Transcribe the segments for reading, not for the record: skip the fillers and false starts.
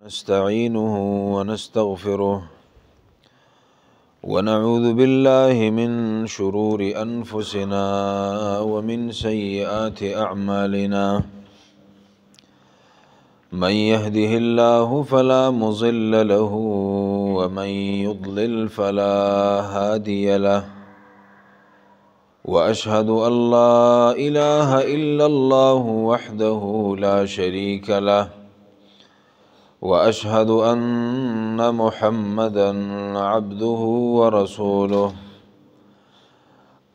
نستعينه ونستغفره ونعوذ بالله من شرور أنفسنا ومن سيئات أعمالنا. من يهده الله فلا مضل له ومن يضلل فلا هادي له، وأشهد أن لا إله إلا الله وحده لا شريك له، وأشهد أن محمدا عبده ورسوله.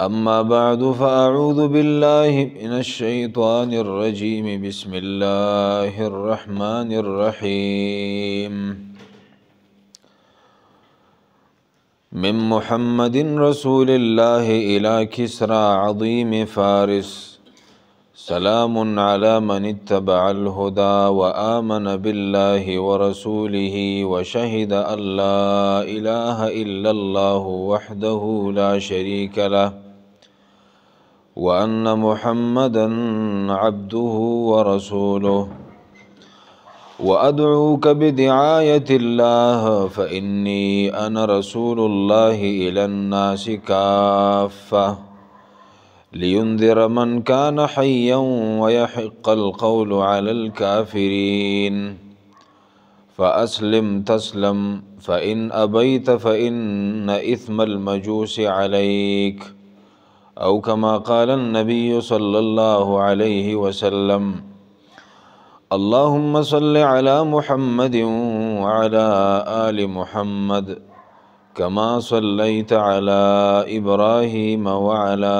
أما بعد، فأعوذ بالله من الشيطان الرجيم. بسم الله الرحمن الرحيم. من محمد رسول الله إلى كسرى عظيم فارس، سلام على من اتبع الهدى وآمن بالله ورسوله وشهد أن لا إله إلا الله وحده لا شريك له وأن محمدا عبده ورسوله. وأدعوك بدعاية الله، فإني أنا رسول الله إلى الناس كافة لينذر من كان حيا ويحق القول على الكافرين. فأسلم تسلم، فإن أبيت فإن إثم المجوس عليك، أو كما قال النبي صلى الله عليه وسلم. اللهم صل على محمد وعلى آل محمد كما صليت على إبراهيم وعلى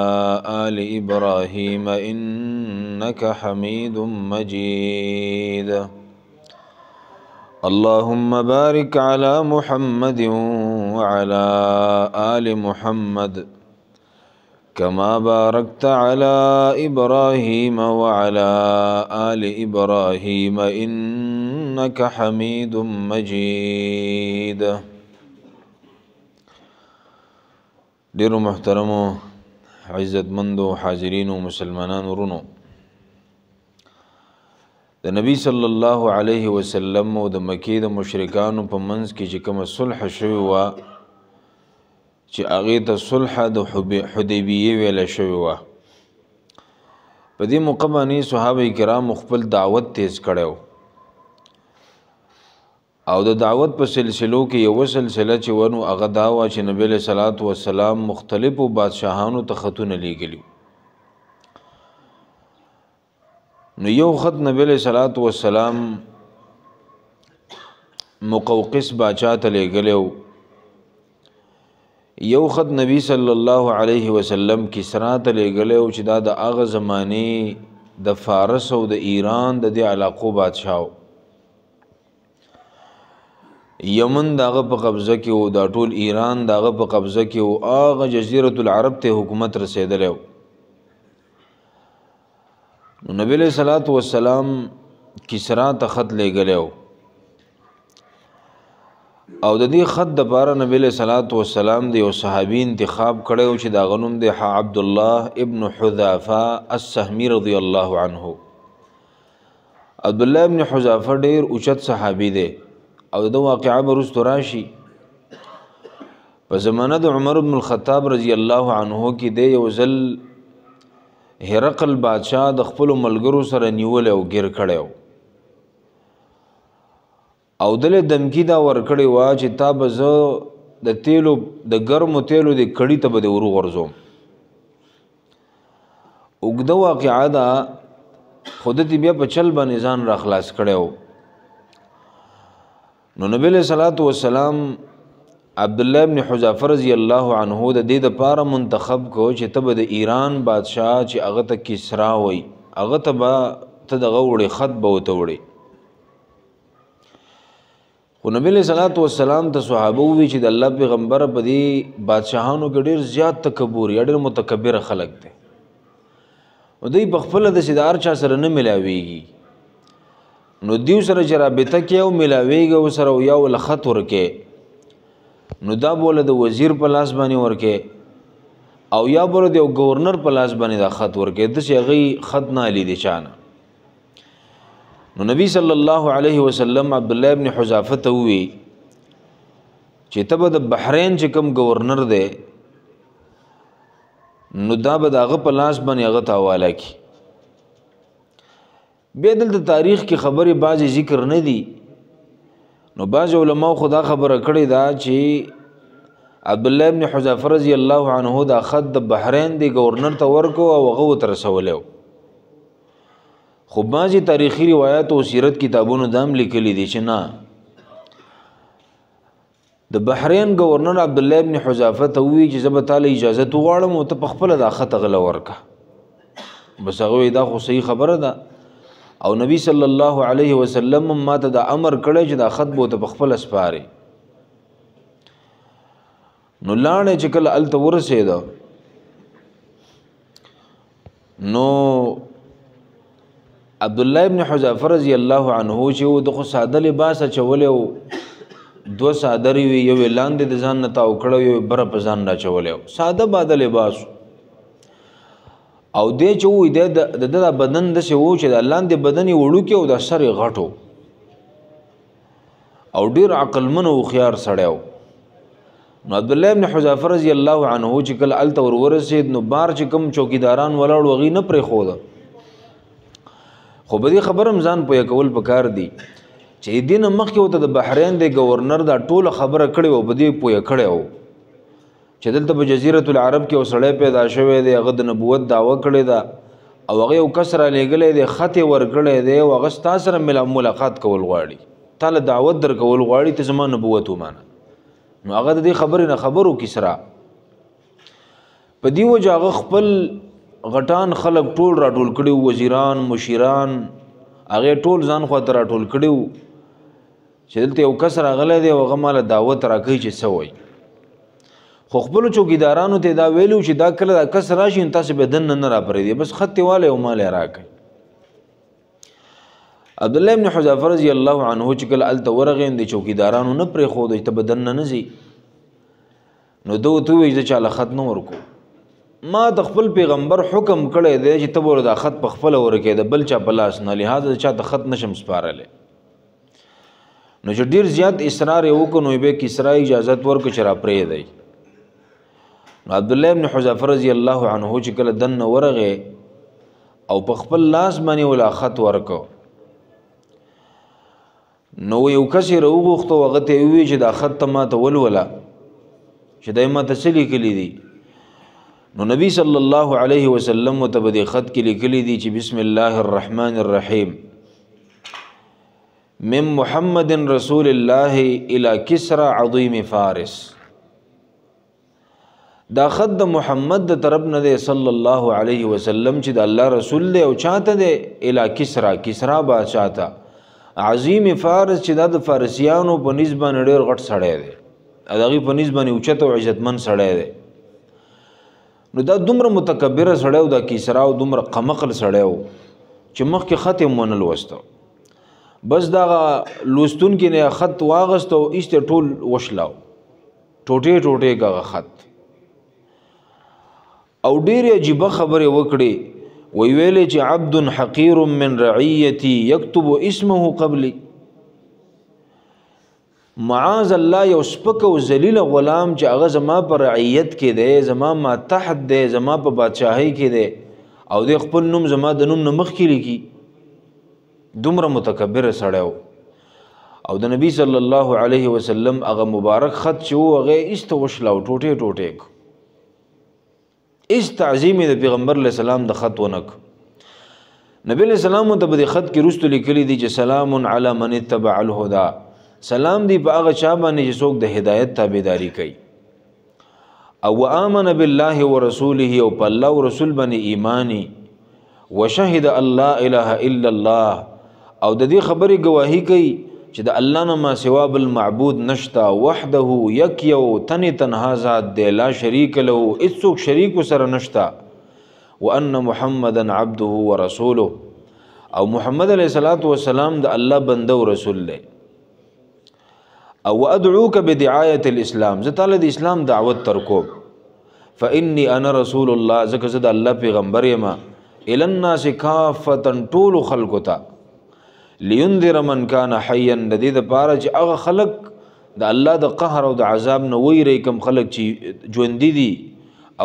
آل إبراهيم إنك حميد مجيد. اللهم بارك على محمد وعلى آل محمد كما باركت على إبراهيم وعلى آل إبراهيم إنك حميد مجيد. ډیرو محترمو عزتمندو حاضرینو مسلمانانو ورونو، د نبی صلی الله علیه وسلم او د مکې د مشرکانو په منځ کې چې کومه صلح شوې وه، چې هغې ته صلح د حدیبیې ویله شوې وه، په دې موقع باندې صحابه کرامو خپل دعوت تیز کړی و. او د دعوت په سلسلو کې یوه سلسله چې وه نو هغه دا وه چې نبی علیه الصلاة والسلام مختلفو بادشاهانو ته خطونه لیږلي. نو یو خط نبی علیه الصلاة والسلام مقوقس باچا ته لیږلی و، یو خط نبی صلی الله علیه وسلم کسرا ته لیږلی و چې دا د هغه زمانې د فارس او د ایران د دې علاقو بادشاه و. یمن د هغه په قبضه کې و، دا ټول ایران د هغه په قبضه کې و، هغه جزیرة العرب ته حکومت رسېدلی و. نو نبی علیه الصلاة والسلام کسرا ته خط لیږلی و، او د دې خط دپاره نبی علیه الصلاة والسلام د یو صحابي انتخاب کړی و چې د هغه نوم دی عبدالله ابن حذافه السهمي رضی الله عنه. عبدالله ابن حذافه ډېر اوچت صحابي دی، او د ده واقعه به وروسته راشي. په زمانه د عمر بن الخطاب رضی الله عنه کې دی یو ځل هرقل بادشاه د خپلو ملګرو سره نیولی او ګیر کړی و، او دله دمکي دا ورکړې وه چې تا به زه د تیلو د ګرمو تیلو د کړي ته به دې وروغورځوم. اوږده واقعه ده، خو ده ترې بیا په چل باندې ځان را خلاص کړی و. نو نبی علیه الصلاة والسلام عبدالله ابن حذافه رضی الله عنه د دې دپاره منتخب کو چې ته به د ایران بادشاه چې هغه ته کسرا وایي هغه ته به ته دغه وړې، خط به ورته وړې. خو نبی علیه الصلاة والسلام ته صحابه وویل چې د الله پیغمبر په دې بادشاهانو کې ډېر زیات تکبر یا ډېر متکبر خلک دی، نو دوی په خپله داسې د هر چا سره نه میلاویږي. نو دیو سره چې رابطه کوي او میلاویږي ورسره او یا ورله خط ورکوي، نو دا به ورله د وزیر په لاس باندې ورکوي او یا به ورله د یو ګورنر په لاس باندې دا خط ورکوي، داسې هغوی خط نه اخلي د چا نه. نو نبی صلی الله علیه وسلم عبد الله ابن حذافه ته ووی چې ته به د بحرین چې کوم گورنر دی نو دا به د هغه په لاس باندې هغه ته حواله کړي. بیا دلته تاریخ کې خبرې بعضې ذکر نه دي، نو بعضې علماو خو دا خبره کړې ده چې عبدالله ابن حذافه رضی الله عنه دا خط د بحرین دی گورنر ته ورکو او هغه ورته رسولی و. خو بعضې تاریخي روایات او سیرت کتابونو دا هم لیکلي دي چې نه، د بحرین گورنر عبدالله ابن حذافه ته وویل چې زه به تا له اجازت وغواړم او ته په خپله دا خط هغه له ورکړه. بس هغه وایي دا خو صحیح خبره ده، او نبی صلی الله علیه وسلم ما ته دا امر کړی چې دا خط به ورته په خپله سپارې. نو لاړی چې کله هلته ورسېده نو عبدالله ابن حذافه رضی الله عنه چې و د خو ساده لباس اچولی و، دوه څادرې وې، یو یې لاندې د ځان نه تاو کړی، یو یې بره په ځان راچولی و، ساده باده لباس و. او دی چې ووایي دی د ده دا بدن داسې و چې دا لاندې بدن یې وړوکی او دا سر یې غټ و، او ډېر عقلمن او هوښیار سړی و. نو عبدالله ابن حذافه رضی الله عنه چې کله هلته ور ورسېد نو بار چې کوم چوکیداران ولاړ و هغوی نه پرېښوده. خو په دې خبره هم ځان پوهه کول پکار دي چې دې نه مخکې ورته د بحرین د گورنر دا ټوله خبره کړې وه، په دې پوهه کړی و چې دلته په جزیرة العرب کې یو سړی پیدا شوی دی، هغه د نبوت دعوه کړې ده او هغه یو کس رالیږلی دی، خط یې ورکړی دی او هغه ستا سره ملاقات کول غواړي، تا له دعوت درکول غواړي، ته زما نبوت ومنه. نو هغه د دې خبرې نه خبر و کسرا. په دې وجه هغه خپل غټان خلک ټول راټول کړي وو، وزیران، مشیران، هغې ټول ځان خواته راټول کړي وو چې دلته یو کس راغلی دی او هغه ماله دعوت راکوي چې څه وایي. خو خپلو چوکیدارانو ته یې دا ویلي وو چې دا کله دا کس راشي نو تاسې به دننه نه راپرېږدي، بس خط یې والی او مال یې راکړئ. عبدالله ابن حذافه رضی الله عنه چې کله هلته ورغی نو د چوکیدارانو نه پرېښود چې ته به دننه نه ځې. نو ده ورته وویل چې زه چا له خط نه ورکوم، ما د خپل پیغمبر حکم کړی دی چې ته به دا خط په خپله ورکوې، د بل چا په لاس نه، لهذا زه چا ته خط نشم سپارلی. نو چې ډېر زیات اصرار یې وکړو نو یې بیا کسرا اجازت ورکړو چې راپرېږدی. نو عبدالله ابن حذافه رضی الله عنه چې کله دننه ورغی او په خپل لاس باندې ولا خط ورکړو، نو یو کس یې راوغوښته او هغه ته یې وویل چې دا خط ته ما ته ولوله چې دا یې ما ته څه لیکلي دي. نو نبی صلی الله علیه وسلم ورته په دې خط کې لیکلي دي چې بسم الله الرحمن الرحیم من محمد رسول الله الى کسرى عظیم فارس. دا خط د محمد د طرف نه دی صلی الله علیه وسلم چې د الله رسول دی او چاته دی؟ الى کسرى، کسرا بادشاه ته، عظیم فارس چې دا د فارسیانو په نسبت باندې ډېر غټ سړی دی، د هغوی په نسبت باندې اوچت او عزتمن سړی دی. نو دا دومره متکبره سړی و، دا کسرا او دومره قمقل سړی و چې مخکې خط یې هم ونه لوسته، بس دغه لوستونکي نه خط واغسته او ایسته ټول وشلاو، ټوټې ټوټې هغه خط. او ډېرې عجیبه خبرې وکړې، وی ویلې چې عبد حقیر من رعیتی یکتب اسمه قبلی. معاذ الله یو سپک او ذلیل غلام چې هغه زما په رعیت کې دی، زما ما تحت دی، زما په بادشاهۍ کې دی، او دی خپل نوم زما د نوم نه مخکې لیکي. دومره متکبر سړی و. او د نبی صلی الله علیه وسلم هغه مبارک خط چې و هغه یې ایسته وشلاو، ټوټې ټوټې کړ، هېڅ تعظیم یې د پیغمبر علیه السلام د خط ونه کړ. نبی علیه السلام ته په دې خط کې وروسته لیکلي دي چې سلام علی من اتبع الهدی، سلام دی په هغه چا باندې چې څوک د هدایت تابعداري کوي، او آمن بالله ورسوله، او په الله او رسول باندې ایمانی، وشهد ان لا اله الا الله، او د دې خبرې ګواهي کوي چې د الله نه ما سوا بل معبود نشته، وحده یک یو تن تنها ذات دی، لا شریک له، هیڅوک شریک سره نشته، وان محمدا عبده ورسوله، او محمد علیه الصلاة والسلام د الله بنده او رسول دی. او ادعوک بدعایة الاسلام، زه تاله د اسلام دعوت ترکوم، فانی انا رسول الله، ځکه زه د الله پیغمبر یم، الی الناس کافة، ټولو خلکو ته، لینذر من کان حیا، د دې دپاره چې هغه خلک د الله د قهر او د عذاب نه ویري کوم خلک چې ژوندي دي،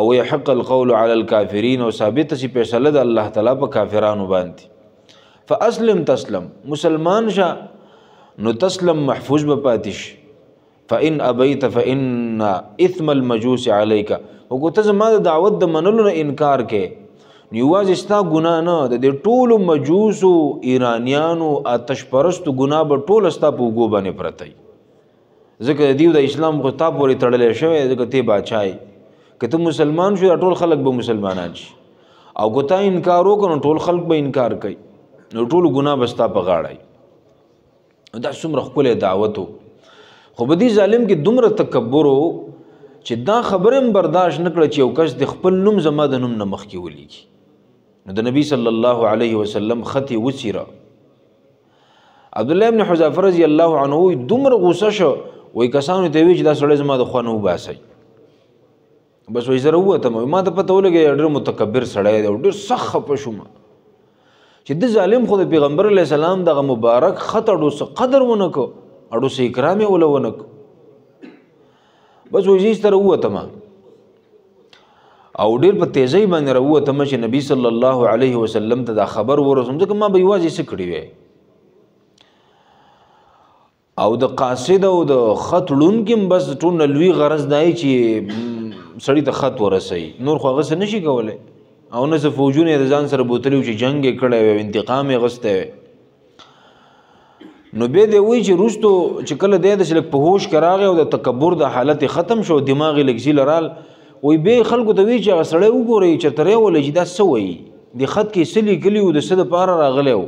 او یحق القول علی الکافرین، او ثابته شي فیصله د الله تعالی په کافرانو باندې. فاسلم تسلم، مسلمان شه نو تسلم محفوظ به پاتې شي. فإن أبيت فإن إثم المجوس عليك، او که ته زما د دعوت د منلو نه انکار کې، نو یوازې ستا ګناه نه، د دې ټولو مجوسو ایرانیانو آتش پرستو ګناه به ټوله ستا په اوږو باندې پرته وي، ځکه د دیو د اسلام خو تا پورې تړلی شوی، ځکه ته باچا یې. که ته مسلمان شو دا ټول خلک به مسلمانان شي، او که تا انکار وکړ نو ټول خلک به انکار کوي، نو ټولو ګناه به ستا په غاړه وي. دا څومره ښکلی دعوت و. خو په دې ظالم کې دومره تکبر و چې دا خبره هم برداشت نه کړه چې یو کس د خپل نوم زما د نوم نه مخکې ولیکي. نو د نبی صلی الله علیه وسلم خط یې وڅیره. عبدالله ابن حذافه رضی الله عنه وایي دومره غوسه شو، وایي کسانو ته یې وویل چې دا سړی زما د خوا نه وباسئ. بس وایي زه راووتم، وایي ما ته پته ولګېده ډېر متکبر سړی دی او ډېر سخت خفه شوم چې د ظالم خو د پیغمبر علیه السلام دغه مبارک خط اډو څه قدر ونه کړ، اډو څه اکرام یې وله ونه کړ. بس وایي زه ایسته راووتم او ډېر په تیزۍ باندې راووتم چې نبی صلی الله علیه وسلم ته دا خبر ورسوم، ځکه ما به یوازې څه کړي وی. او د قاصد او د خط وړونکي هم بس ټول نه لوی غرض دا چې سړي ته خط ورسوي، نور خو هغه څه نه شي کولی، او نه څه فوجونه یې د ځان سره بوتلي وو چې جنګ یې کړی وی، انتقام یې اخیستی وی. نو بیا دی وایي چې وروستو چې کله دی داسې لږ په هوش کې راغی او د تکبر د حالت یې ختم شو، دماغ یې لږ ځیله رال، وایي بیا یې خلکو ته وایي چې هغه سړی وګورئ چېرته راولئ چې دا څه وایي، دې خط کې څه لیکلي وو، د څه دپاره راغلی و.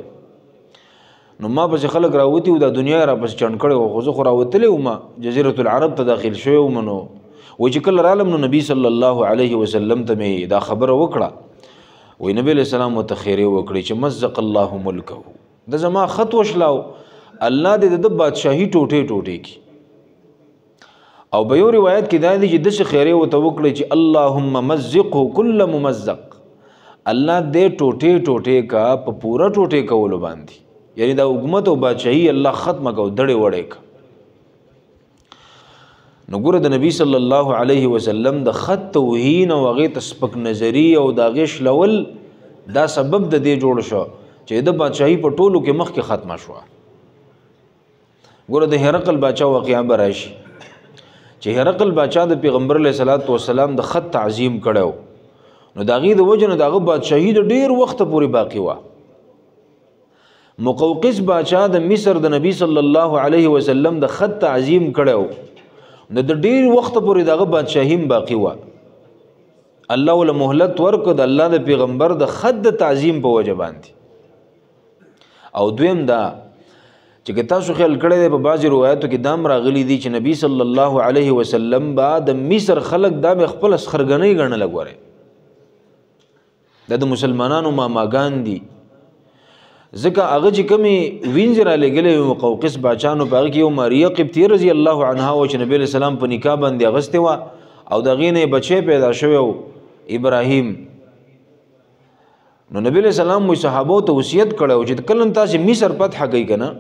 نو ما پسې خلک راوتي وو، دا دنیا یې راپسې چڼ کړې وه، خو زه خو راوتلی وم، جزیرة العرب ته داخل شوی وم. نو وایي چې کله رالم نو نبی صلی الله علیه وسلم ته مې دا خبره وکړه، وایي نبی علیه السلام ورته خیرې وکړې چې مزق الله ملکه، د زما خط وشلاو، الله دې د ده بادشاهي ټوټې ټوټې کړي. او په یو روایت کې دا دی چې داسې خیرې ورته وکړې چې اللهم مزقه کل ممزق، الله دې ټوټې ټوټې کا په پوره ټوټې کولو باندې، یعنی دا حکومت او بادشاهي الله ختمه کا او دړې وړې کا. نو ګوره د نبی صلی الله علیه وسلم د خط توهین او هغې ته سپک نظري او د هغې شلول دا سبب د دې جوړ شو چې د بادشاهي په ټولو کې مخکې ختمه شوه. ګوره د هرقل باچا واقعه به راشي چې هرقل باچا د پیغمبر علیه الصلاة والسلام د خط تعظیم کړی و، نو د هغې د وجې نه د هغه بادشاهي د ډېر وخته پورې باقي وه. مقوقس باچا د مصر د نبی صلی الله علیه وسلم د خط تعظیم کړی و، نو د ډېر وخته پورې د هغه بادشاهي هم باقي وه. الله له مهلت ورکړ د الله د پیغمبر د خط د تعظیم په وجه باندې. او دویم دا چې که تاسو خیال کړی دی په بعضې روایتو کې دام راغلي دي چې نبی صلی الله علیه وسلم به د مصر خلک دا به خپله سخرګنۍ ګڼله. ګورئ دا د مسلمانانو ماماګان دي، ځکه هغه چې کومې وینځې رالیږلې وې مقوقس باچا، نو په هغه کې یو ماریه قبطیه رضی الله عنها وه چې نبی علیه السلام په نکاح باندې اخیستې وه او د هغې نه یې بچی پیدا شوی و ابراهیم. نو نبی علیه السلام مو صحابو ته وصیت کړی و چې کله تاسې مصر فتح کوئ که نه،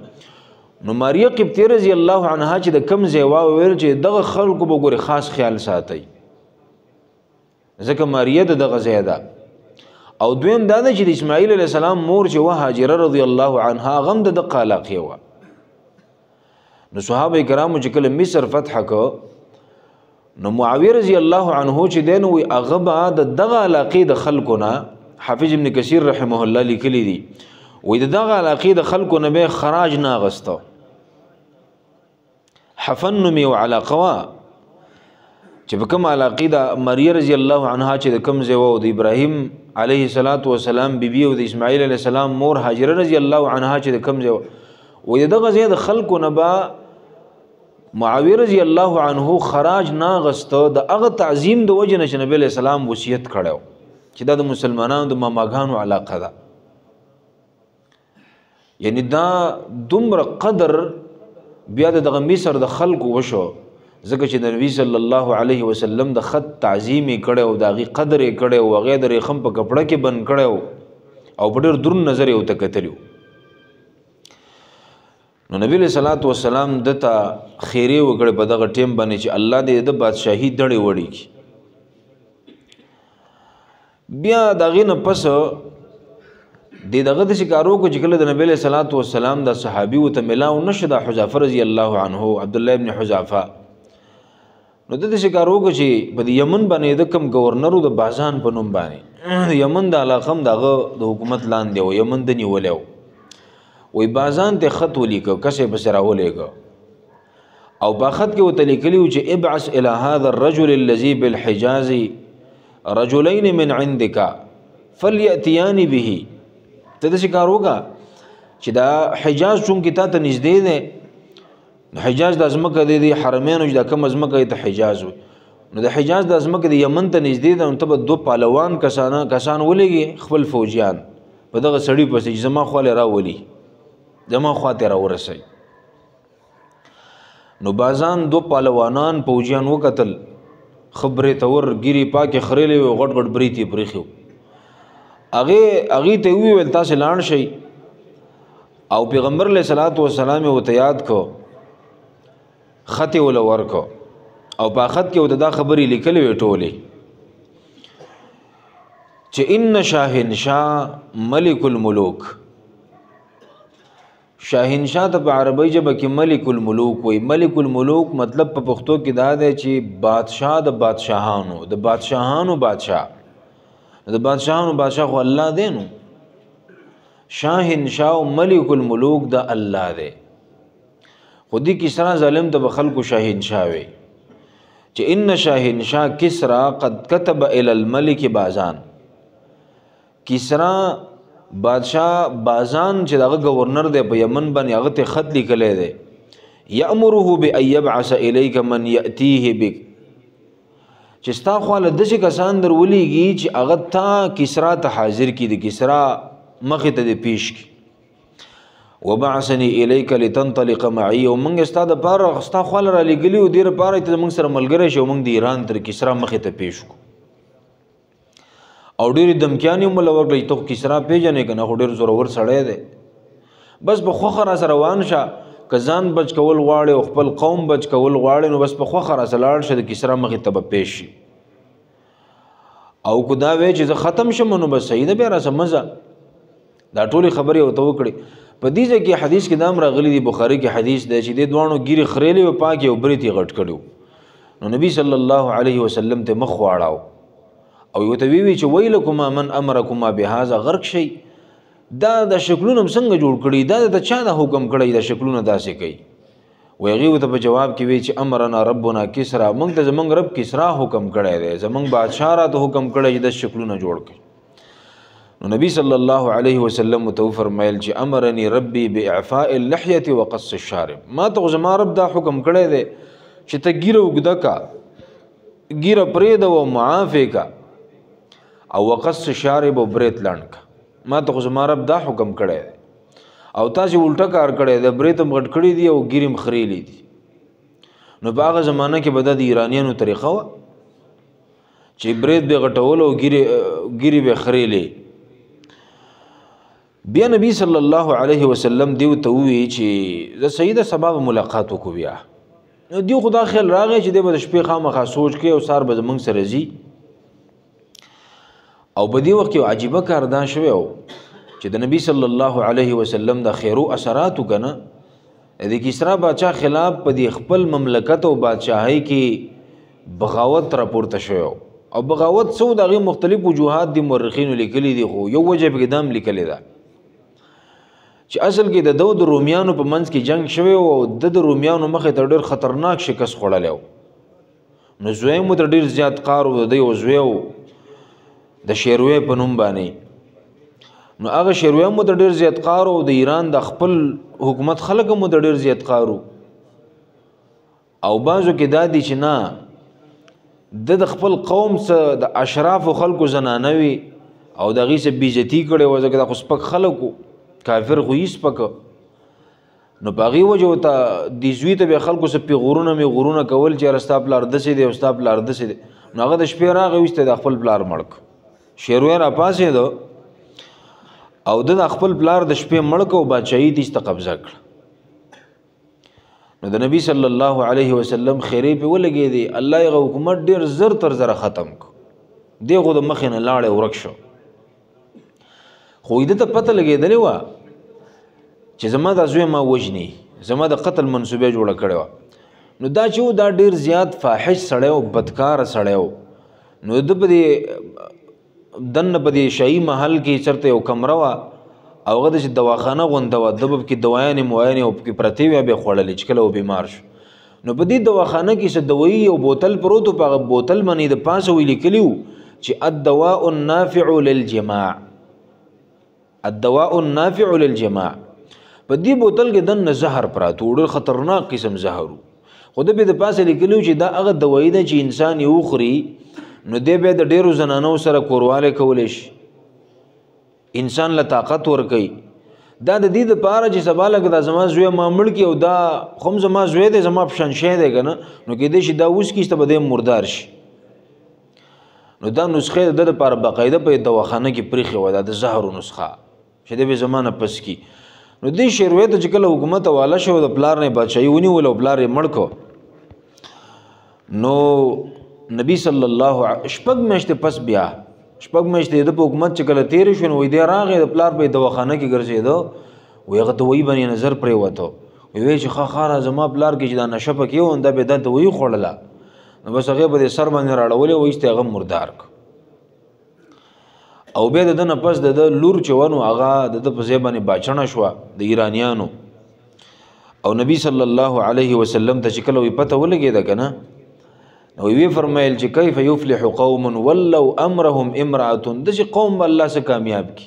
نو ماریه قبطیه رضی الله عنها چې د کوم ځای وه ویل چې دغه خلکو به ګورې خاص خیال ساتئ، ځکه ماریه د دغه ځای ده. او دویم دا ده چې د اسماعیل علیه السلام مور چې وه هاجره رضی الله عنها هغه هم د دقه علاقې وه. نو صحابه کرامو چې کله مصر فتح کړ، نو معاویه رضی الله عنه چې دی نو وایي هغه به د دغه علاقې د خلکو نه، حافظ ابن کثیر رحمه الله لیکلی دي، وایي د دغه علاقې د خلکو نه به یې خراج نه اخیسته. حفن نوم یو علاقه وه چې په کوم علاقې د مریه رضی الله عنها چې د کوم ځای وه او د ابراهیم علیه الصلاة والسلام بیبي او د اسماعیل علیه السلام مور هاجره رضی الله عنها چې د کوم ځای وه، وایي د دغه ځای د خلکو نه به معاویه رضی الله عنه خراج نه اخیسته د هغه تعظیم د وجې نه چې نبی علیه السلام وصیت کړی و چې دا د مسلمانانو د ماماګانو علاقه ده. یعنی دا دومره قدر بیا د دغه مصر د خلکو وشو، ځکه چې د نبی صلی الله علیه وسلم د خط تعظیم یې کړی او د هغې قدر یې کړی او هغه یې د ریخم په کپړه کې بند کړی و او په ډېر دروند نظر یې ورته کتلی و. نو نبی علیہ الصلوۃ والسلام دته خیره وکړه په دغه ټیم باندې چې الله دې د بادشاهي دړې وړي کی. بیا دغه نه پس د دغه د شکارو کو چې کله د نبی علیہ الصلوۃ والسلام د صحابي وته ملاو نشه د حذافه رضی الله عنه عبد الله ابن حذافه، نو د شکارو کو چې په یمن باندې د کم گورنرو د بازان په نوم باندې یمن د علاقم دغه د حکومت لاندې و، یمن د نیولیو وی بازان ته خط ولیکه، کسې پسې راولېږه او په خط کې ورته لیکلي وو چې ابعث الى هذا الرجل الذي بالحجاز رجلين من عندك فليأتيان به. ته داسې کار وکړه چې دا حجاز چونکې تا ته نږدې دی، حجاز دا ځمکه دی د حرمینو چې دا کومه ځمکه دی ته حجاز وي، نو د حجاز دا ځمکه د یمن ته نږدې ده، نو ته به دوه پهلوان کسان ولېږې خپل فوجیان په دغه سړي پسې چې زما خواله راولي، زما خوا ته راورسوي. نو بازان دوه پهلوانان فوجیان وکتل، ښه برېتور ږیرې پاکې خرېلې وې، غټ غټ برېت یې پرېښي وو. هغې ته یې وویل تاسې لاړ شئ، او پیغمبر علیه الصلاة والسلام یې ورته یاد کړو، خط یې ورله ورکړو او په خط کې ورته دا خبرې لیکلې وې ټولې چې ان شاهنشاه ملک الملوک. شاهنشاه ته په عربۍ ژبه کې ملک الملوک وایي. ملک الملوک مطلب په پښتو کې دا دی چې بادشاه د بادشاهانو، د بادشاهانو بادشاه، د بادشاهانو بادشاه خو الله دی، نو شاهنشاه او ملک الملوک د الله دی. خو دې کسرا ظالم ته به خلکو شاهنشاه وي چې ان شاهنشاه کسرا قد كتب الى الملک بازان. کسرا بادشاه بازان چې دغه گورنر دی په یمن باندې هغه ته خط لیکلی دی، یأمره بأن یبعث الیک من یأتیه بک، چې ستا خواله داسې کسان در ولیږي چې هغه تا کسرا ته حاضر کړي، د کسرا مخې ته دې پیش کړي. وبعثني الیک لتنطلق معي، او موږ ستا دپاره ستا خواله رالیږلي وو دې لپاره چې موږ سره ملګری شي او موږ د ایران تر کسرا مخې ته پیش کړو. او ډېرې دمکیانې هم ورله ورکړې چې ته خو کسرا پېژنې که نه، خو ډېر زورور سړی دی، بس په خوښه راسره روان شه، که ځان بچ کول غواړې او خپل قوم بچ کول غواړې نو بس په خوښه راسره لاړ شه، د کسرا مخې ته به پېش شي. او که دا وایې چې زه ختم شم نو بس صحیح ده، بیا راسه مه ځه. دا ټولې خبرې ورته وکړې. په دې ځای کې حدیث کې دا هم راغلي دي، بخاري کې حدیث دی چې دې دواړو ږیرې خرېلې وې پاکې او برېت یې غټ کړي وو. نو نبی صلی الله علیه وسلم ته مخ واړاو او ورته ویې چې ویلکما من امرکما بهذا، غرق شئ، دا د شکلونه هم څنګه جوړ کړي، دا د چا دا حکم کړی دا شکلونه داسې کوي؟ وایي هغې ورته په جواب کې وی چې امرنا ربنا کسرا، موږ ته زموږ رب کسرا حکم کړی دی، زموږ بادشاه راته حکم کړی چې دا شکلونه جوړ کړي. نو نبی صلی الله علیه وسلم ورته وفرمیل چې امرني ربي باعفاء اللحیة وقص الشارب، ما ته خو زما رب دا حکم کړی دی چې ته ږیره اوږده که، ږیره پرېږده او معاف یې که، او وقص شارب او برېت لنډ که، ما ته خو زما رب دا حکم کړی دی، او تاسې الټه کار کړی دی، برېت هم غټ کړي دي او ږیرې هم خرېلې دي. نو په هغه زمانه کې به دا د ایرانیانو طریقه وه چې برېت به غټول او ږیرې به خرېلې. بیا نبی صلی الله علیه وسلم دیو ته وویل چې زه صحیح ده سبا به ملاقات وکړو. بیا نو دیو خو دا خیال راغی چې دی به د شپې خامخا سوچ کوي او سهار به زموږ سره ځي. او په دې وخت کې یو عجیبه کار دا شوی و چې د نبی صلی الله علیه وسلم د خیرو اثراتو که نه د کسرا بادشاه خلاف په دې خپل مملکت او بادشاهۍ کې بغاوت راپورته شوی و. او بغاوت څه و، د هغې مختلف وجوهات دي مورخینو لیکلي دي، خو یو وجه پکې دا هم لیکلې ده چې اصل کې د دو د رومیانو په منځ کې جنګ شوی و او د رومیانو مخې ته ډېر خطرناک شکست خوړلی و. نو زوی مو ته ډېر زیات قار و، د ده یو زوی و د شیروی په نوم باندې، نو هغه شیروی مو ته ډېر زیات قار و، د ایران د خپل حکومت خلک مو ته ډېر زیات قار و. او بعضو کې دا دي چې نه د خپل قوم څه د اشرافو خلکو زنانه وي او د هغې څه بېعزتي کړې وه، ځکه دا خو سپک خلک وو، کافر خو یې سپکه. نو په هغې وجه ورته دې زوی ته بیا خلکو څه پیغورونه میغورونه کول چې یاره ستا پلار داسې دی او ستا پلار داسې دی. نو هغه د شپې راغی ویسته د خپل پلار مړ کړ. شیروی راپاڅېده او ده د خپل پلار د شپې مړ کړ او بادشاهي دې ته قبضه کړه. نو د نبی صلی الله علیه وسلم خیرې پې ولګېدې، الله یې هغه حکومت ډېر زر تر زره ختم کړ، دی خو د مخې نه لاړی ورک شو. خو ده ته پته لګېدلې وه چې زما دا زوی ما وژني، زما د قتل منصوبه جوړه کړې وه. نو دا چې و دا ډېر زیات فاحش سړی و، بدکاره سړی و. نو ده په دې دننه په دې شاهي محل کې چېرته یو کمره وه او هغه داسې دواخانه غونده وه، ده به پکې دوایانې موایانې او پکې پرتې وې، بیا یې خوړلې چې کله و بیمار شو. نو په دې دواخانه کې څه دوایي یو بوتل پروت و، په هغه بوتل باندې د پاسه ویې لیکلي وو چې الدواء النافع للجماع، الدواء النافع للجماع. په دې بوتل کې دننه زهر پراته و، ډېر خطرناک قسم زهر و. خو ده پې د پاسه لیکلي وو چې دا هغه دوایي ده چې انسان یې وخوري نو دی بیا د ډېرو زنانو سره کوروالی کولی شي، انسان له طاقت ورکوي. دا د دې دپاره چې سبا لکه دا زما زوی ما مړ کړي او دا خو هم زما زوی دی، زما په شان شی دی که نه، نو کېدای شي دا وڅکي ته به دی مردار شي. نو دا نسخه د ده دپاره باقاعده په دواخانه کې پرېښې وه، دا د زهرو نسخه چې دی به زما نه پس کړي. نو دې شیروی ته چې کله حکومت حواله شو، د پلار نه یې بادشاهي ونیوله او پلار یې مړ کړ. نو نبی صلی الله شپږ میاشتې پس بیا شپږ میاشتې د په حکومت چې کله تېرې شوې، نو وایي دی راغی د پلار په دواخانه کې ګرځېده، وایي هغه دوایي باندې نظر پرېوته، وایي چې ښه ښاره زما پلار کې چې دا نشه پکې وه دا به دا دوایي خوړله. نو بس هغې به د سر باندې راړولې وایي چې هغه مردار کړ. او بیا د ده نه پس د ده لور چې وه نو هغه د ده په ځای باندې باچڼه شوه د ایرانیانو. او نبی صلی الله علیه وسلم ته چې کله وایي پته ولګېده که نه، نو وی فرمایل چې کیف یفلح قوم ولو امرهم امرأة، داسې قوم به الله څه کامیاب کړي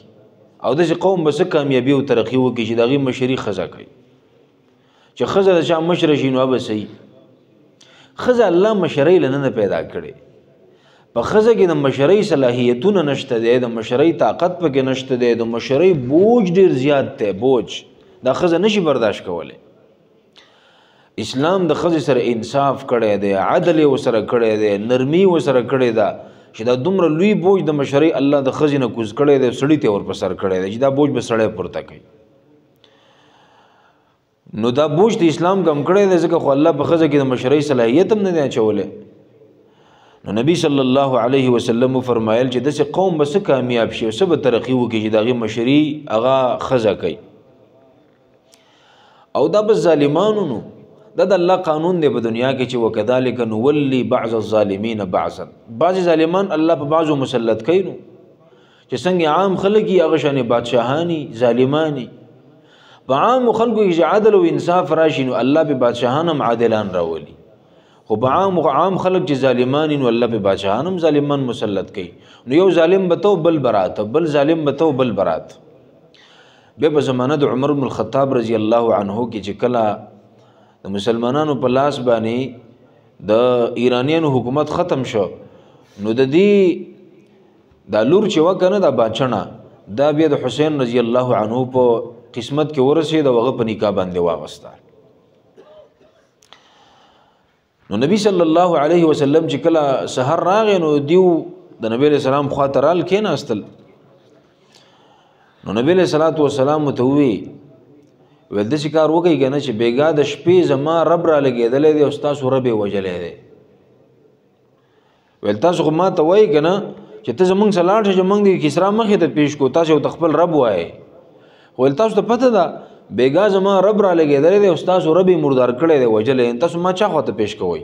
او داسې قوم به څه کامیابي او ترقي وکړي چې د هغې مشري ښځه کوي. چې ښځه د چا مشره شي نو به صحیح. ښځه الله مشرۍ له نه پیدا کړې، په ښځه کې د مشرۍ صلاحیتونه نشته دی، د مشرۍ طاقت پکې نشته دی، د مشرۍ بوج ډېر زیات دی، بوج دا ښځه نشي برداشت کولی. اسلام د ښځې سره انصاف کړی دی، عدل یې ورسره کړی دی، نرمي یې ورسره کړې ده چې دا دومره لوی بوج د مشرۍ الله د ښځې نه کوز کړی دی، سړي ته یې ور په سر کړی دی چې دا بوج به سړی پورته کوي. نو دا بوج د اسلام کم کړی دی، ځکه خو الله په ښځه کې د مشرۍ صلاحیت هم نه دی اچولی. نو نبی صلی الله علیه وسلم وفرمایل چې داسې قوم به څه کامیاب شي او څه به ترقي وکړي چې د هغې مشري هغه ښځه کوي. او دا بس ظالمانو نو دا د الله قانون دی په دنیا کې چې وکذالک نولي بعض الظالمین بعضا، بعضې ظالمان الله په بعضو مسلط کوي. نو چې څنګه عام خلک یې هغه شانې بادشاهاني ظالماني، په عامو خلکو کې چې عدل او انصاف راشي نو الله په بادشاهان هم عادلان راولي، خو په عام خلک چې ظالمان نو الله په بادشاهان هم ظالمان مسلط کوي. نو یو ظالم به ته بل براته، بل ظالم به ته بل برات. بیا په زمانه د عمر بن الخطاب رضی الله عنه کې چې کله د مسلمانانو په لاس باندې د ایرانیانو حکومت ختم شو، نو د دې دا لور چې وه که نه دا باچڼه، دا بیا د حسین رضی الله عنه په قسمت کې ورسېده او هغه په نکاح باندې واغسته. نو نبی صلی الله علیه وسلم چې کله سحر راغی نو دیو د نبی علیه السلام خواته رال کېناستل. نو نبی علیه الصلاة والسلام ورته وویل، ویل داسې کار وکړئ که نه چې بېګا د شپې زما رب را لګېدلی دی او ستاسو رب یې وژلی دی. ویل تاسو خو ما ته وایي که نه چې ته زموږ سره لاړ شه چې موږ دې کسرا مخې ته پېش کړو، تاسو ورته خپل رب وایئ. خو ویل تاسو ته پته ده بېګا زما رب را لګېدلی دی او ستاسو رب یې مردار کړی دی وژلی دی، تاسو ما چا خواته پېش کوئ؟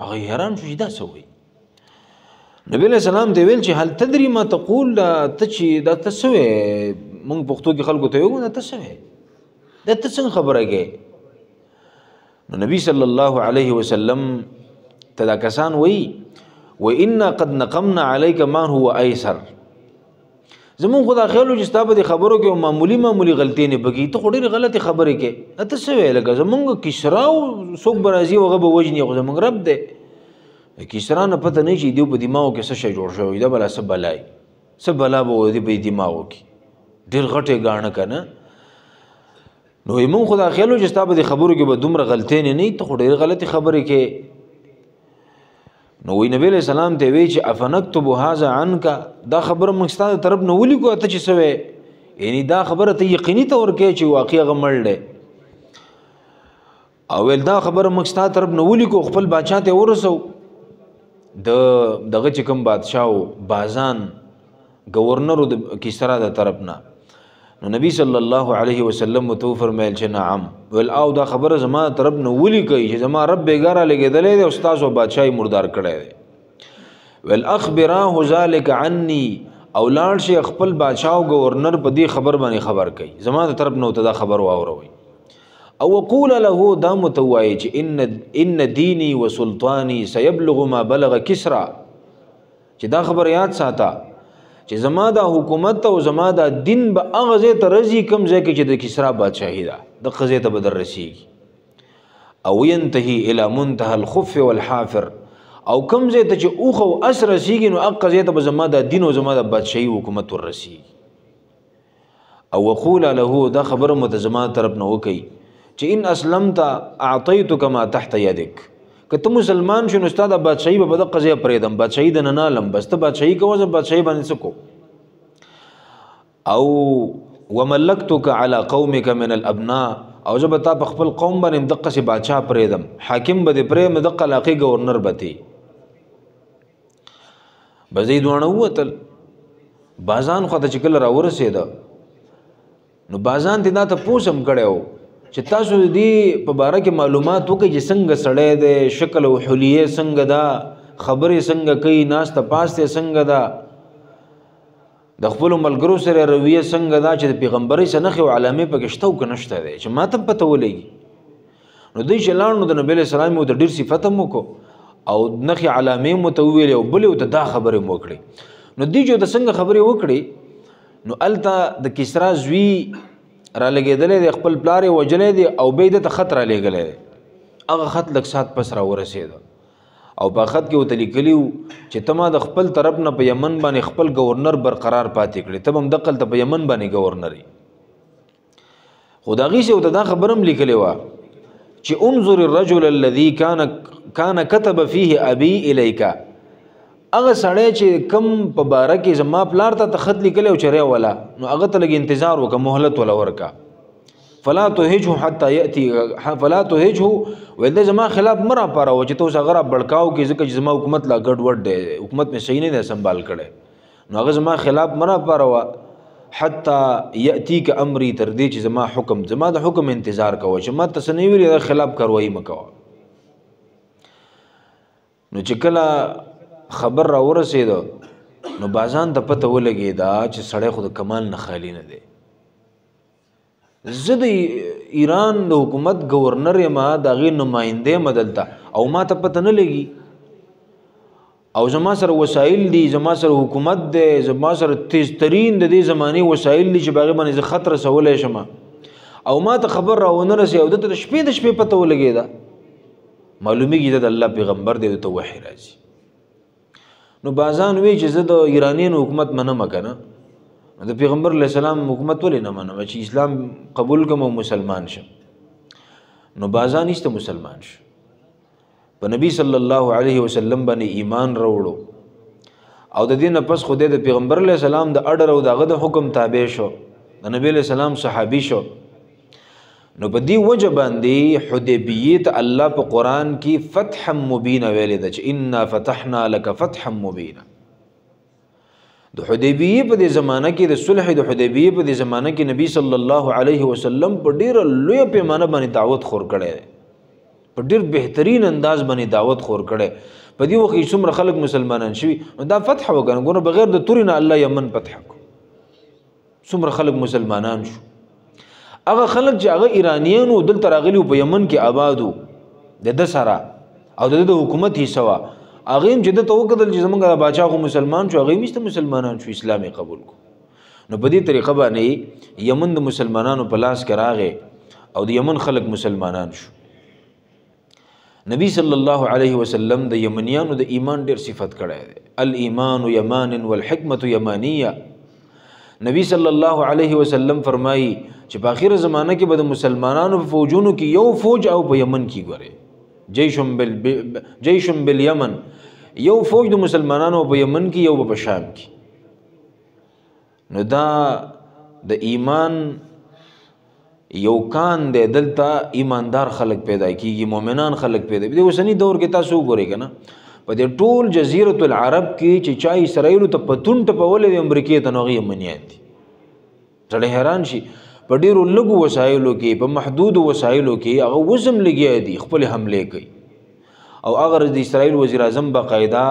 هغه یې حیران شو چې دا څه وایي. نبی علیه السلام ته ویل چې هل تدري ما تقول، دا ته چې دا ته څه وایې؟ موږ پښتو کې خلکو ته وایو دا ته څه وایې، دا ته څنګه خبره کوې؟ نو نبی صلی الله علیه وسلم ته دا کسان وایي وإنا قد نقمنا عليك ما هو أيسر، زمونږ خو دا خیال و چې ستا په دې خبرو کې معمولي معمولي غلطۍ نه پکې، ته خو ډېرې غلطې خبرې کوې، ته څه وایې؟ لکه زمونږ کسرا څوک به راځي او هغه به وژني، خو زمونږ رب دی. کسرا نه پته نه چې دیو په دماغو کې څه شی جوړ شوی، دا بلا څه بلا وي، څه بلا به وي په دماغو کې، ډېر غټ یې ګاڼه که نه. نو موږ خو دا خیال و چې ستا په دې خبرو کې به دومره غلطۍ نه نه، ته خو ډېرې غلطې خبرې کوې. نو وی نبی علیہ السلام ته وی چې افنکتب هذا عنک، دا خبره موږ ستا د طرف نه ولیکو، ته چې څه وایې، یعنی دا خبره ته یقیني طور کوې چې واقعي هغه مړ دی. او ویل دا خبره موږ ستا طرف نه ولیکو، خپل بادشاه ته ورسو. د دغه چې کوم بادشاه و، بازان گورنر د کسرا د طرف نه، نو نبی صلی الله علیه وسلم ورته وفرمیل چې نعم. ویل او دا خبره زما طرف نه ولیکئ چې زما رب بېګا رالیږېدلی دی او ستاسو بادشاه یې مردار کړی دی. ویل اخبراه ذلک عني، او لاړ شئ خپل بادشاه او گورنر په دې خبر باندې خبر کوي، زما د طرف نه ورته دا خبر واوروئ. او وقول له، دا مو ته ووایئ چې ان دیني و سلطاني سیبلغ ما بلغ کسرا، چې دا خبر یاد ساته چې زما دا حکومت او زما دا دین به هغه ځای ته رځي کوم ځای کې چې د کسرا بادشاهي ده، دغه ځای ته به در رسېږي. او ینتهي الی منتهى الخف والحافر، او کوم ځای ته چې اوښ او اس رسېږي نو هغه ځای ته به زما دا دین او زما دا بادشاهي حکومت ور رسېږي. او وقول له، دا خبره مو ته زما طرف نه وکړئ چې ان اسلمت اعطیتک ما تحت یدک، که ته مسلمان شې نو ستا دا بادشاهي به په دقه ځای پرېږدم، بادشاهي د نه نه الم، بس ته بادشاهي کوه، زه بادشاهي باندې څه کوم. او وملکتک علی قومک من الابناء، او زه به تا په خپل قوم باندې هم دقسې بادشاه پرېږدم، حاکم به دې پرېږدم، دقه علاقې ګورنر به تې. بس دوی دواړه ووتل. بازان خواته چې کله راورسېده نو بازان دې دا تپوس هم کړی و چې تاسو د دې په باره کې معلومات وکړئ چې څنګه سړی دی، شکل او حلیه څنګه ده، خبرې څنګه کوي، ناسته پاسته څنګه ده، د خپلو ملګرو سره رویه څنګه ده، چې د پیغمبرۍ څه نښې او علامې پکې شته او که نشته دی، چې ما ته هم پته ولګي. نو دوی چې لاړ نو د نبي علیه السلام یې ورته ډېر صفت هم وکړو او نښې علامې مو ورته وویلې او بلې ورته دا خبرې مو وکړې. نو دوی چې ورته څنګه خبرې وکړې نو هلته د کسرا زوی رالګېدلی دی، خپل پلار یې وژلی دی او بیا یې ده ته خط رالیږلی دی. هغه خط لږ ساعت پس راورسېده او په خط کې ورته لیکلي وو چې ته ما د خپل طرف نه په یمن باندې خپل گورنر برقرار پاتې کړې، ته به هم دقلته په یمن باندې گورنر یې. خو د هغې سي ورته دا خبره هم لیکلې وه چې انظر الرجل الذي كان كتب فيه ابي الیک، هغه سړی چې کم په باره کې زما پلار ته خط لیکلی او چې راوله نو هغه ته لږ انتظار وکړه، مهلت وله ورکړه. فلا تهجه حتى يأتي، فلا تهجه، ویل دی زما خلاف مه راپاروه چې ته اوس هغه را بړکاو کې، ځکه چې زما حکومت لا ګډ وډ دی، حکومت مې صحیح نه دی سنبال کړی، نو هغه زما خلاف مه راپاروه حتی یأتیک امري، تر دې چې زما حکم، زما د حکم انتظار کوه، چې ما ته څه نه ویلي د خلاف کاروایي مه کوه. نو چې کله خبر را ورسېده نو بازان ته پته ولګېده چې سړی خو د کمال نه خالي نه دی. زه د ایران د حکومت گورنر یم، د هغې نماینده یم دلته، او ما ته پته نه لګي، او زما سره وسایل دي، زما سره حکومت دی، زما سره تیز ترین د دې زمانې وسایل دي چې په هغې باندې زه خط رسولی شم، او ما ته خبر را ونه رسي او ده ته د شپې د شپې پته ولګېده. معلومیږي دا د الله پیغمبر دی، ده ته وحي راځي. نو بازان وی چې زه د ایرانیانو حکومت منم که نه، د پیغمبر علیه السلام حکومت ولې نه منم چې اسلام قبول کړم او مسلمان شم. نو بازان ایسته مسلمان شو، په نبی صلی الله علیه وسلم باندې ایمان راوړو، او د دې نه پس خدای د پیغمبر علیه السلام د اډر او د هغه د حکم تابع شو، د نبی علیه السلام صحابي شو. نو په دې وجه باندې حدیبیې ته الله په قرآن کې فتحا مبینه ویلې ده چې انا فتحنا لک فتحا مبینه. د حدیبیې په دې زمانه کې، د صلح د حدیبیې په دې زمانه کې نبی صلی الله علیه وسلم په ډېره لویه پیمانه باندې دعوت خور کړی دی، په ډېر بهترین انداز باندې دعوت خور کړی. په دې وخت کې څومره خلک مسلمانان شوي، نو دا فتح وکړه، ګوره بغیر د تورې نه الله یمن فتح کړو، څومره خلک مسلمانان شو. هغه خلک چې هغه ایرانیان وو دلته راغلي وو، په یمن کې آباد وو د ده سره او د ده د حکومت حصه وه، هغې هم چې ده ته وکتل چې زموږ د باچا خو مسلمان شو، هغې هم ایسته مسلمانان شو، اسلام یې قبول کړو. نو په دې طریقه باندې یمن د مسلمانانو په لاس کې راغی او د یمن خلک مسلمانان شو. نبی صلی الله علیه وسلم د یمنیانو د ایمان ډېر صفت کړی دی، الایمان یمان والحکمة یمانیه. نبی صلی الله علیه وسلم فرمایي چې په اخیره زمانه کې به د مسلمانانو په فوجونو کې یو فوج او په یمن کې ګورې، جیش بالیمن، یو فوج د مسلمانانو په یمن کې، یو به په شام کې. نو دا د ایمان یو کان دی، دلته ایماندار خلک پیدا کیږي، مؤمنان خلک پیدا کیږي. د اوسني دور کې تاسو وګورئ که نه، په دې ټول جزیرة العرب کې چې چا اسرائیلو ته پتون ټپولی دی امریکې ته، نو هغه یمنیان دي. سړی حیران شي، په ډېرو لږو وسایلو کې، په محدودو وسایلو کې هغه اوس هم لګیا دي، خپلې حملې کوي. او هغه د اسرائیل وزیر اعظم باقاعده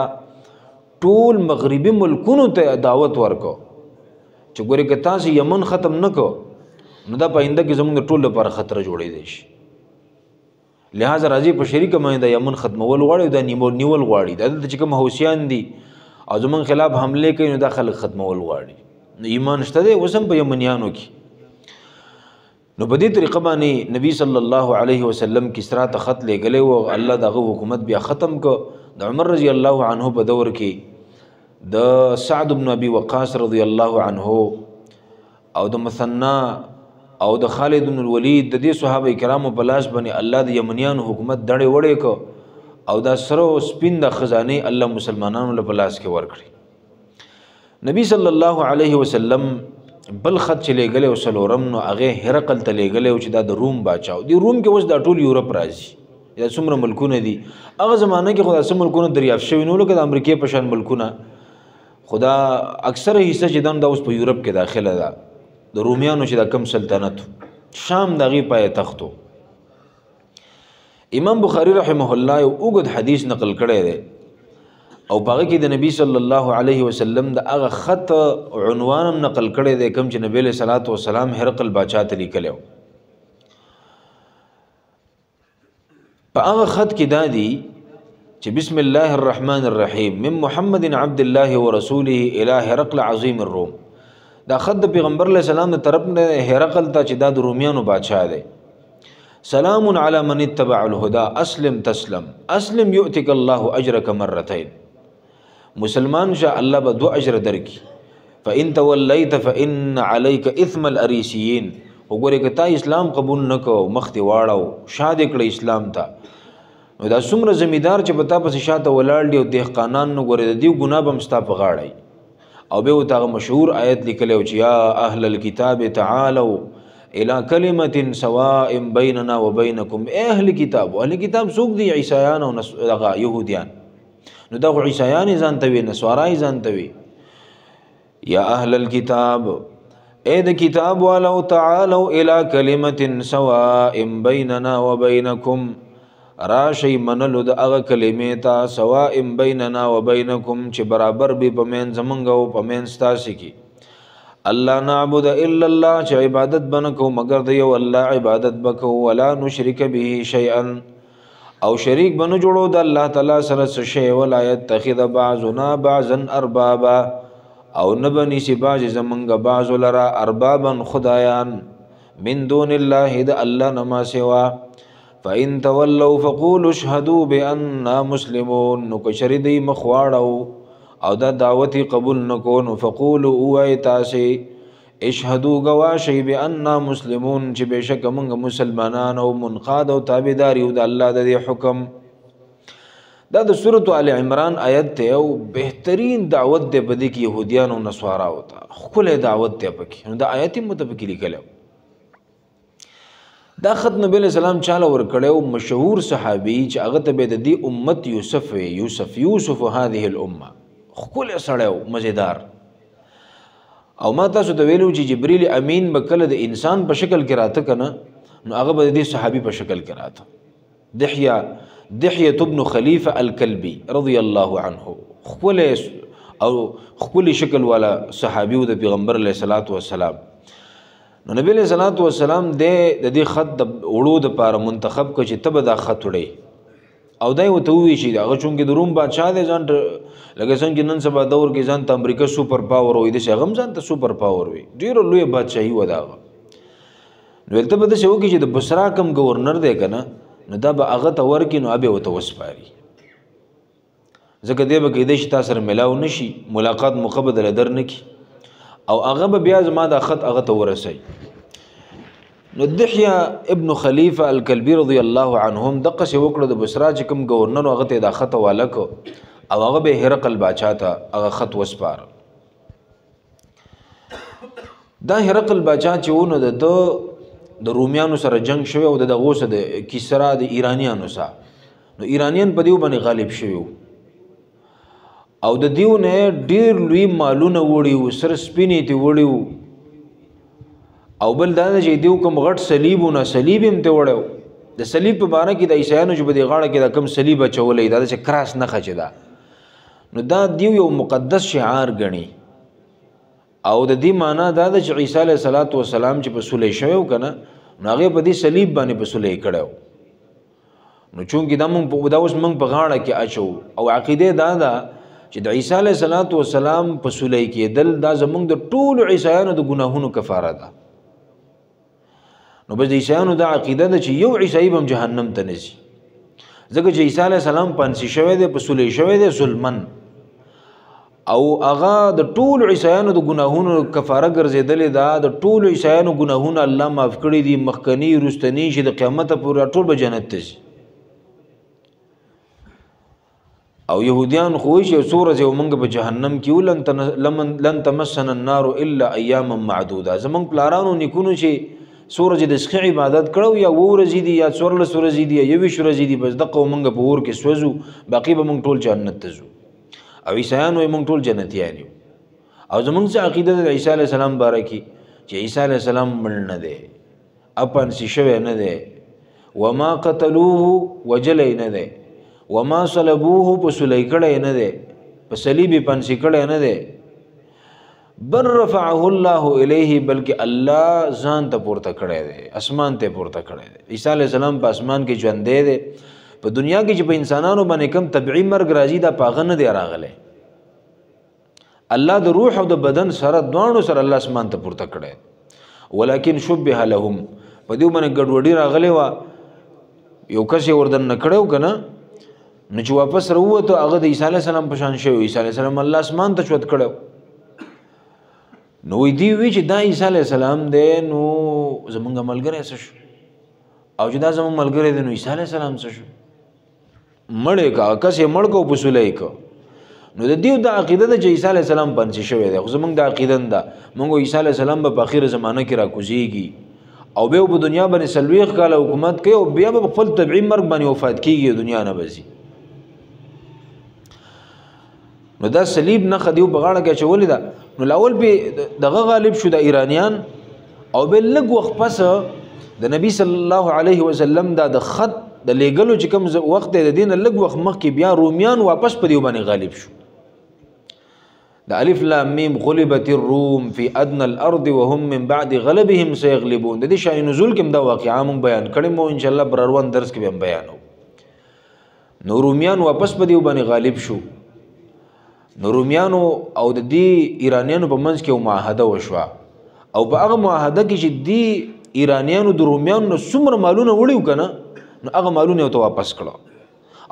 ټول مغربي ملکونو ته دعوت ورکړ چې ګورې که تاسې یمن ختم نه کړو نو دا په آینده کې زموږ د ټول لپاره خطر جوړېدی شي. لهذا راځي په شریکه باندې د یمن ختمول غواړي او دا نیول غواړي. دا دلته چې کوم حوثیان دي او زموږ خلاف حملې کوي نو دا خلک ختمول غواړي. نو ایمان شته دی اوس هم په یمنیانو کې. نو په دې طریقه باندې نبی صلی الله علیه وسلم کسرا ته خط لېږلی و، الله د هغه حکومت بیا ختم کړ. د عمر رضی الله عنه په دور کې د سعد بن ابي وقاص رضی الله عنه او د مثنا او د خالد بن الولید د دې صحابه کرامو په لاس باندې الله د یمنیانو حکومت دړې وړې کړ او دا سره او سپین د خزانې الله مسلمانانو له په لاس کې ورکړي. نبی صلی الله علیه وسلم بل خط چې لېږلی و څلورم، نو هغې هرقل ته لېږلی و چې دا د روم باچا و. دې روم کې اوس دا ټول یورپ راځي، دا څومره ملکونه دي. هغه زمانه کې خو دا څه ملکونه دریافت شوي نه لکه د امریکې په شان ملکونه، خو دا اکثره حصه چې ده دا اوس په یورپ کې داخله ده. د رومیانو چې دا کم سلطنت شام د هغې پایتخت و. امام بخاري رحمه الله یو اوږد حدیث نقل کړی دی او په هغه کې د نبی صلی الله علیه وسلم د هغه خط عنوان هم نقل کړی دی کوم چې نبی علیه الصلاة والسلام هرقل باچا ته لیکلی و. په هغه خط کې دا دي چې بسم الله الرحمن الرحیم من محمد عبد الله ورسوله الى هرقل عظیم الروم. دا خط د پیغمبر علیه السلام د طرف نه هرقل ته چې دا د رومیانو باچا دی. سلام علی من اتبع الهدى اسلم تسلم اسلم یؤتک الله اجرک مرتین. مسلمان شه الله به دوه اجر درکړي. فإن تولیت فإن علیک اثم الأریسیین. وګورې که تا اسلام قبول نه کړو، مخ دې واړو، شا دې کړه اسلام ته، نو دا څومره زمیندار چې په تا پسې شاته ولاړ دي او دهقانان، نو ګورې د دې ګناه به هم ستا په غاړه وي. او بیا ورته هغه مشهور آیت لیکلی و چې یا اهل الکتاب تعالو الى کلمة سواء بیننا وبینکم. ای اهل کتاب، اهل کتاب څوک دي؟ عیسایان او دغه یهودیان. نو دا خو عیسایان یې ځان ته وي، نصارا یې ځان ته وي. یا اهل الکتاب، ای د کتاب والو، تعالو الى کلمة سواء بیننا وبینکم. راشئ منلو د هغه کلمې ته سواء بیننا وبینکم چې برابر به په منځ زمونږ او په منځ ستاسې کې. الله نعبد الا الله، چې عبادت به نه کوو مګر د یو الله عبادت به کوو. ولا نشرک به شیئا، او شریک به نه جوړو د الله تعالی سره څه شی. ولا یتخذ بعضنا بعضا اربابا، او نه به نیسي بعضې زمونږ بعضو لره اربابا خدایان من دون الله، د الله نه ما سوا. فإن تولوا فقولوا اشهدوا بأننا مسلمون. نو که چېرې دوی مخ واړو او دا دعوت یې قبول نه کړو، نو فقولوا ووایئ تاسې اشهدوا ګواه شئ بأننا مسلمون، چې بېشکه موږ مسلمانان او منقاد او تابعدار یو د الله د دې حکم. دا د سورة آل عمران آیت دی او بهترین دعوت دی په دې کې یهودیانو او نصاراو ته، ښکلی دعوت دی پکې. نو دا آیت یې هم ورته پکې لیکلی و. دا خط نبی علیہ السلام چاله ورکړی و؟ مشهور صحابي چې هغه ته به د دې امت یوسف وي، یوسف، یوسف هذه الامه، ښکلی سړی و، مزیدار. او ما تاسو ته ویلو چې جبریل امین به کله د انسان په شکل کې راته که نه، نو هغه به د دې صحابي په شکل کې راته. دحیة بن خلیفه الکلبي رضی الله عنه، ښکلی او ښکلی شکل والا صحابي و د پیغمبر علیه الصلاة والسلام. نو نبی علیہ الصلوة والسلام دی د دې خط د وړو دپاره منتخب کړ چې ته به دا خط وړې. او دا یې ورته وویل چې هغه چونکې د روم بادشاه دی، ځان ته لکه څنګه چې نن سبا دور کې ځان ته امریکا super power وایي، داسې هغه هم ځان ته super power وي، ډېره لویه بادشاهي وه د هغه. نو ویل ته به داسې وکړي چې د بصرا کوم governor دی که نه، نو دا به هغه ته ورکړي، نو هغه به یې ورته وسپاري، ځکه دی به کېدای شي تا سره ملاو نه شي، ملاقات موقع به درله در نه کړي، او هغه به بیا زما دا خط هغه ته ورسوي. نو دحیه ابن خلیفه الکلبي رضی الله عنهم دقسې وکړه، د بصرا چې کوم governor و هغه ته یې دا خط حواله کړ او هغه به یې هرقل باچا ته هغه خط وسپاره. دا هرقل باچا چې و، نو د ده د رومیانو سره جنگ شوی او د دغو سره د کسرا د ایرانیانو سره، نو ایرانیان په دیو باندې غالب شوي وو او د دیو نه ډېر لوی مالونه وړي وو، سره سپینې ترې وړي وو. او بل دا ده چې دیو کوم غټ صلیب و، نو صلیب یې هم ترې وړی و. د صلیب په باره کې د عیسایانو چې په دې غاړه کې دا کوم صلیب اچولی، دا داسې کراس نښه چې ده، نو دا دیو یو مقدس شعار ګڼي. او د دې معنا دا ده چې عیسی علیه الصلاة والسلام چې په سولې شوی و که نه، نو هغې په دې صلیب باندې په سولې کړی و. نو چونکې دا مونږ دا اوس مونږ په غاړه کې اچوو، او عقیده دا ده چې د عیسی علیه الصلاة والسلام په سولې کېدل دا زمونږ د ټولو عیسایانو د ګناهونو کفاره ده. نو بس د عیسایانو دا عقیده ده چې یو عیسایي به هم جهنم ته نه ځي، ځکه چې عیسی علیه السلام پانسي شوی دی، په سولې شوی دی ظلمن، او هغه د ټولو عیسایانو د ګناهونو کفاره ګرځېدلې ده. د ټولو عیسایانو ګناهونه الله معاف کړي دي، مخکني وروستني، چې د قیامته پورې ټول به جنت ته ځي. او یهودیان خو وایي چې څو ورځې مونږ په جهنم کې وو، لن تمسنا النار الا ایاما معدوده. زمونږ پلارانو نیکونو چې څو ورځې د سخي عبادت کړو، یا اووه ورځې دي، یا 14 ورځې دي، یا 21 ورځې دي، بس دقه مونږ په اور کې سوځو، باقي به مونږ ټول جنت ته ځو. او عیسایان وایي مونږ ټول جنتیان یو. او زمونږ څه عقیده ده د عیسی علیه السلام باره کې چې عیسی علیه السلام مړ نه دی، اپانسي شوی نه دی، وما قتلوه وژلی نه دی، وما صلبوه په سولۍ کړی نه دی، په صلیب یې پانسي کړی نه دی، بل رفعه الله الیه، بلکې الله ځان ته پورته کړی دی، اسمان ته پورته کړی دی. عیسی علیه السلام په اسمان کې ژوندی دی. په دنیا کې چې په انسانانو باندې کوم طبیعي مرګ راځي، دا په هغه نه دی راغلی. الله د روح او د بدن سره دواړو سره الله اسمان ته پورته کړی. ولکن شبه لهم، په دې باندې ګډوډي راغلې وه، یو کس یې وردننه کړی و که نه، نو چې واپس راووته هغه د عیسی علیه السلام په شان شوی. عیسی علیه السلام الله اسمان ته چوت کړی. نو دوی وی چې دا عیسی علیه السلام دی، نو زمونږ ملګری څه شو؟ او چې دا زمونږ ملګری دی، نو عیسی علیه السلام څه شو؟ مړ یې که، کس یې مړ که او په سوله یې که. نو د دیو دا عقیده ده چې عیسی علیه السلام پانسي شوی دی، خو زمونږ دا عقیده نه ده. مونږ عیسی علیه السلام به په اخیره زمانه کې راکوزیږي او بیا په دنیا باندې 40 کاله حکومت کوي، او بیا به په خپل طبیعي مرګ باندې وفات کېږي، دنیا نه به ځي. نو دا صلیب نښه دیو په غاړه کې اچولې ده. نو لاول پې دغه غالب شو د ایرانیان، او بیا لږ وخت پس د نبی صلی الله علیه وسلم دا د خط د لیږلو چې کوم وخت دی، د دې نه لږ وخت مخکې بیا رومیان واپس په دیو باندې غالب شو. د الف لام میم غلبت الروم فی ادنى الارض وهم من بعد غلبهم سیغلبون، د دې شان نزول کې هم دا واقعه مونږ بیان کړې مو، انشاءالله پر روان درس کې به هم بیانو. نو رومیان واپس په دیو باندې غالب شو. نو رومیانو او د دې ایرانیانو په منځ کې یو معاهده وشوه، او په هغه معاهده کې چې دې ایرانیانو د رومیانو نه څومره مالونه وړي وو که نه، نو هغه مالونه یې ورته واپس کړه،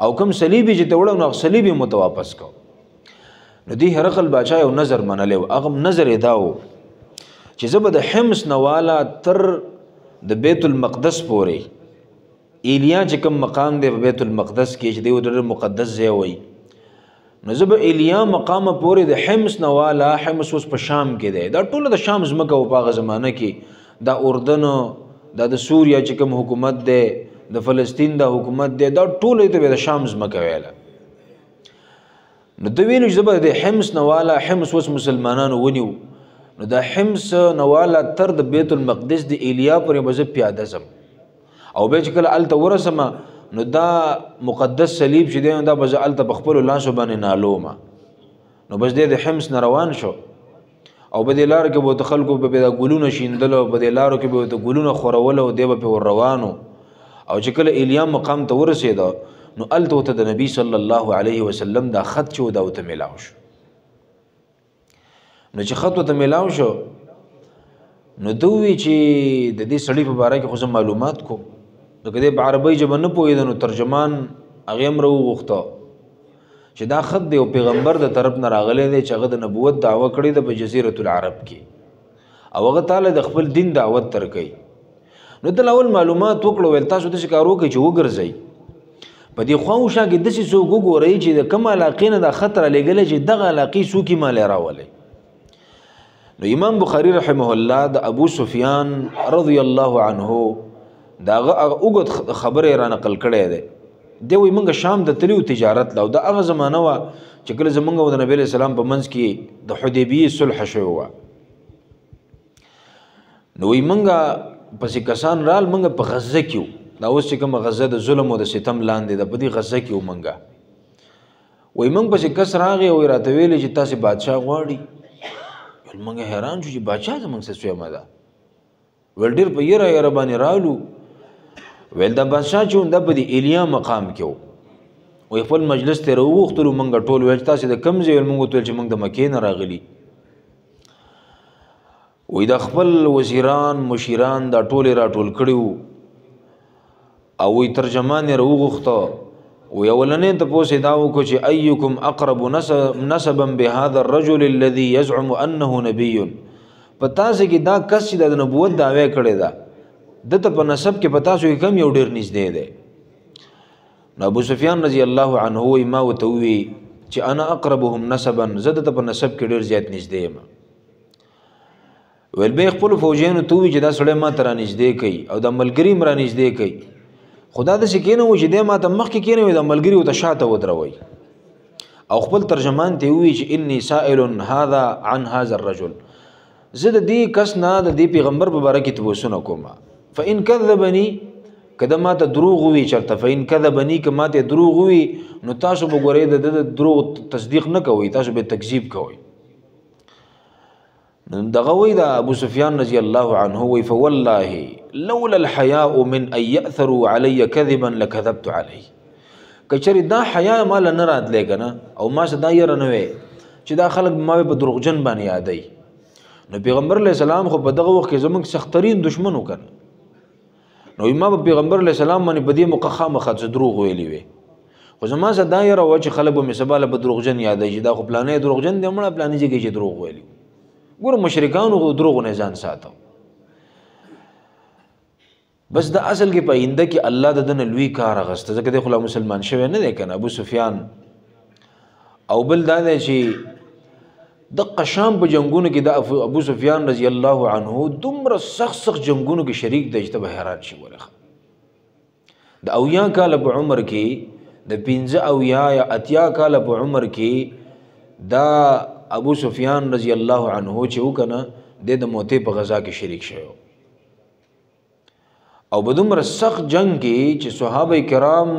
او کوم صلیب یې چې ته وړی نو هغه صلیب یې ورته واپس کړ. نو دې هرقل باچا یو نظر منلی و، هغه نظر یې دا و چې زه به د حمص نه والا تر د بیت المقدس پورې، ایلیا چې کوم مقام دی په بیت المقدس کې چې دی ډېر مقدس ځای وایي، نو زه به ایلیا مقامه پورې د حمص نه والا، حمص اوس په شام کې دی، دا ټوله د شام ځمکه وه په هغه زمانه کې، دا اردن، دا د سوریا چې کوم حکومت دی، د فلسطین دا حکومت دی، دا ټوله ته به د شام ځمکه ویله. نو ده ویلو چې زه به د حمص نه والا، حمص اوس مسلمانانو ونیو، نو د حمص نه والا تر د بیت المقدس د ایلیا پورې به زه پیاده ځم، او بیا چې کله هلته ورسمه نو دا مقدس صلیب چې دی، نو دا به زه هلته په خپلو لاسو باندې نالومه. نو بس دی د حمص نه روان شو، او په دې لار کې به ورته خلکو به دا ګلونه شیندل، او په دې لارو کې به ورته ګلونه خورول، او دی به پرې ور روان و. او چې کله ایلیا مقام ته ورسېده، نو هلته ورته د نبی صلی الله علیه وسلم دا خط چې و دا ورته میلاو شو. نو چې خط ورته میلاو شو، نو ده وویل چې د دې سړي په باره کې خو زه معلومات کوم، ځکه دی په عربۍ ژبه نه پوهېده، نو ترجمان هغې هم راوغوښته چې دا خط د یو پیغمبر د طرف نه راغلی دی چې هغه د نبوت دعوه کړې ده په جزیرة العرب کې، او هغه تاله د خپل دین دعوت درکوي. نو ده اول معلومات وکړو، ویل تاسو داسې کار وکړئ چې وګرځئ په دې خواوشا کې، داسې څوک وګورئ چې د کوم علاقې نه دا خط رالیږلی چې دغه علاقې څوک یې مالی راولئ. نو نو امام بخاری رحمه الله د ابو سفیان رضی الله عنه د هغه اوږد خبرې را نقل کړی دی. دی وایي موږ شام ته تللي وو تجارت له، او دا هغه زمانه وه چې کله زموږ او د نبي علیه السلام په منځ کې د حدیبیې صلح شوې وه. نو وایي موږ پسې کسان رال، موږ په غزه کې وو، دا اوس چې کومه غزه د ظلم او د ستم لاندې ده، په دې غزه کې وو موږ. وایي موږ پسې کس راغی او راته ویلې چې تاسې بادشاه غواړي. ویل موږ حیران شو چې بادشاه زموږ څه سویمه ده. ویل ډېر په یره یره باندې رالو. ویل دا بادشاه چې دا په دې ایلیا مقام کې و، وایي خپل مجلس ته راوغوښتلو موږ ټول. ویل چې تاسې د کوم ځای؟ ویل موږ ورته ویل چې موږ د مکې نه راغلي. وایي دا خپل وزیران مشیران دا ټول یې راټول کړي وو، او وایي ترجمان یې راوغوښته. وایي اولنی تپوس یې دا وکړو چې ایکم اقرب نسبا بهذا الرجل الذي يزعم انه نبي. په تاسې کې دا کس چې د نبوت دعوی کړې ده، ده ته په نسب کې په تاسو کې کم یو ډېر نږدې دی. نو ابو سفیان رضی الله عنه وایي ما ورته وویل چې انا اقربهم نسبا، زه ده ته په نسب کې ډېر زیات نږدې یم. ویل بیا خپلو فوجیانو ته وویل چې دا سړی ما ته رانږدې کوي او دا ملګري هم رانږدې کوي، خو دا داسې کېنوي چې دی ما ته مخکې کېنوي، دا ملګري ورته شاته ودروي. او خپل ترجمان ته یې وویل چې انی سائل هذا عن هذا الرجل، زه د دې کس نه د دې پیغمبر په باره کې تپوسونه کوم. فإن کذبني، که ده ما ته دروغ ووایي چېرته، فإن کذبني، که ما ته دروغ ووایي نو تاسو به ګورئ د ده د دروغ تصدیق نه کوئ، تاسو به تکذیب کوئ. دغه وایي د ابو سفیان رضی الله عنه وایي فوالله لولا الحیاء من ان یأثروا علی کذبا لکذبت علیه. که چېرې دا حیا ما له نه راتلی که نه، او ما څه دا یره نه وی چې دا خلک ما په دروغجن باندې یادوي، نو پیغمبر علیه السلام خو په دغه وخت کې زموږ سخترین دښمن و که نه، نو ما په پیغمبر علیه السلام باندې په دې موقع خامخا څه دروغ ویلي وی. خو زما څه دا یره وه چې خلک به مې سبا له په دروغجن یادوي چې دا خو پلانی دروغجن دی، مړه پلاني ځای کې چې دروغ ویلي. ګوره مشرکانو خو دروغو نه ځان ساته. بس د اصل کې په آینده کې الله د ده نه لوی کار اخیسته، ځکه دی خو لا مسلمان شوی نه دی که نه ابو سفیان. او بل دا دی چې دقه شام په جنګونو کې د ابو سفیان رضی الله عنه دومره سخت سخت جنګونو کې شریک دی چې ته به حیران شي. ګوره د 70 کاله په عمر کې، د 75 یا 80 کاله په عمر کې دا ابو سفیان رضی الله عنه چې وکنه دی د موتې په غذا کې شریک شوی، او په دومره سخت جنګ کې چې صحابه کرام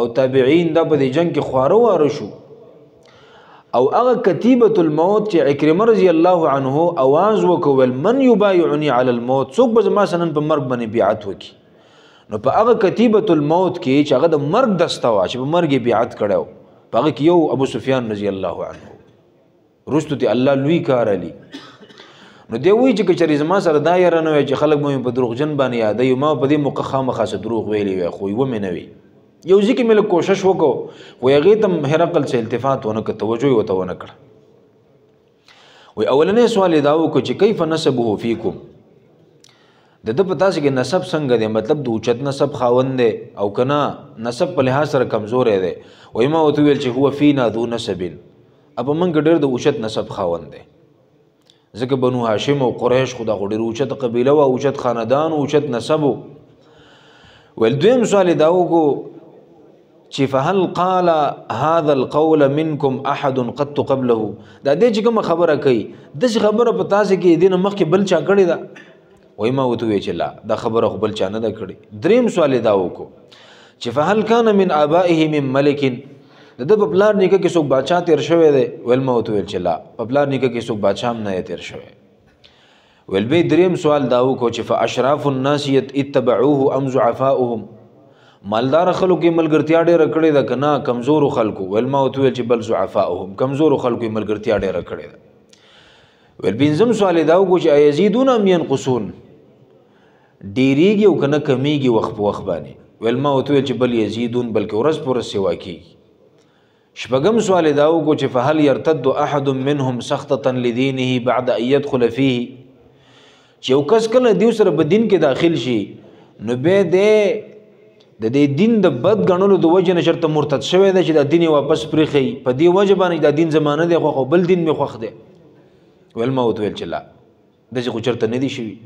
او تابعین دا په دې جنګ کې خواره واره شو. او هغه کتیبة الموت چې عکرمه رضی الله عنه اواز وکړ ویل من یبایعنی علی الموت، څوک به زما سره نن په مرګ باندې بیعت وکړي؟ نو په هغه کتیبة الموت کې چې هغه د مرګ دسته وه چې په مرګ یې بیعت کړی و، په هغه کې یو ابو سفیان رضی الله عنه وروستو ته الله لوی کار علی. نو دی وایي چې که چېرې زما سره دا یره نه وی چې خلک به مې په دروغجن باندې یادوي، ما په دې موقع خامخا څه دروغ ویلي وی، خو یوه مې نه وي. یو ځای کې مې لږ کوشش وکړو خو هغې ته هم هرقل څه التفات ونه کړ، توجه یې ورته ونه کړه. وایي اولنی سوال یې دا وکړو چې کیف نسبه فیکم، د ده په تاسې کې نسب څنګه دی، مطلب د اوچت نسب خاوند دی او که نه نسب په لحاظ سره کمزوری دی؟ وایي ما ورته وویل چې هو فینا ذو نسب، په موږ کې ډېر د اوچت نسب خاوند دی، ځکه بنو هاشم او قریش خو دا خو ډېر اوچت قبیله وه، اوچت خاندان، اوچت نسب و. ویل دویم سوال یې دا وکړو چې فهل قال هذا القول منكم احد قط قبله، دا دې چې کومه خبره کوي داسې خبره په تاسې کې دې نه مخکې بل چا کړې ده؟ وایي ما ورته وویل چې لا، دا خبره خو بل چا نه ده کړې. دریم سوال یې دا وکړو چې فهل کان من آبائه من ملک، د ده په پلار نیکه کې څوک باچا تېر شوی دی؟ ویل ما ورته وویل چې لا، په پلار نیکه کې څوک باچا هم نه دی تېر شوی. ویل بیا دریم سوال دا وکړو چې فاشراف الناس اتبعوه ام ضعفاؤهم، مالدار خلکو یې ملګرتیا ډېره کړې ده که نه کمزورو خلکو؟ ویل ما ورته وویل چې بل ضعفاؤهم، کمزورو خلکو یې ملګرتیا ډېره کړې ده. ویل پنځم سوال یې دا وکړو چې ایزیدون ام ینقصون، ډېرېږي او که نه کمیږي وخت په وخت باندې؟ ویل ما ورته وویل چې بل یزیدون، بلکې ورځ په ورځ سیوا کېږي. شپږم سوال یې دا وکړو چې فهل یرتد احد منهم سخطة لدینه بعد ان يدخل فيه، چې یو کس کله دیو سره په دین کې داخل شي نو بیا دی د دې دین د بد ګڼلو د وجې نه چېرته مرتد شوی دی چې دا دین یې واپس پرېښی، په دې وجه باندې دا دین زما نه دی خوښ او بل دین مې خوښ دی. ویل ما ورته ویل چې لا داسې خو چېرته نه دي شوي.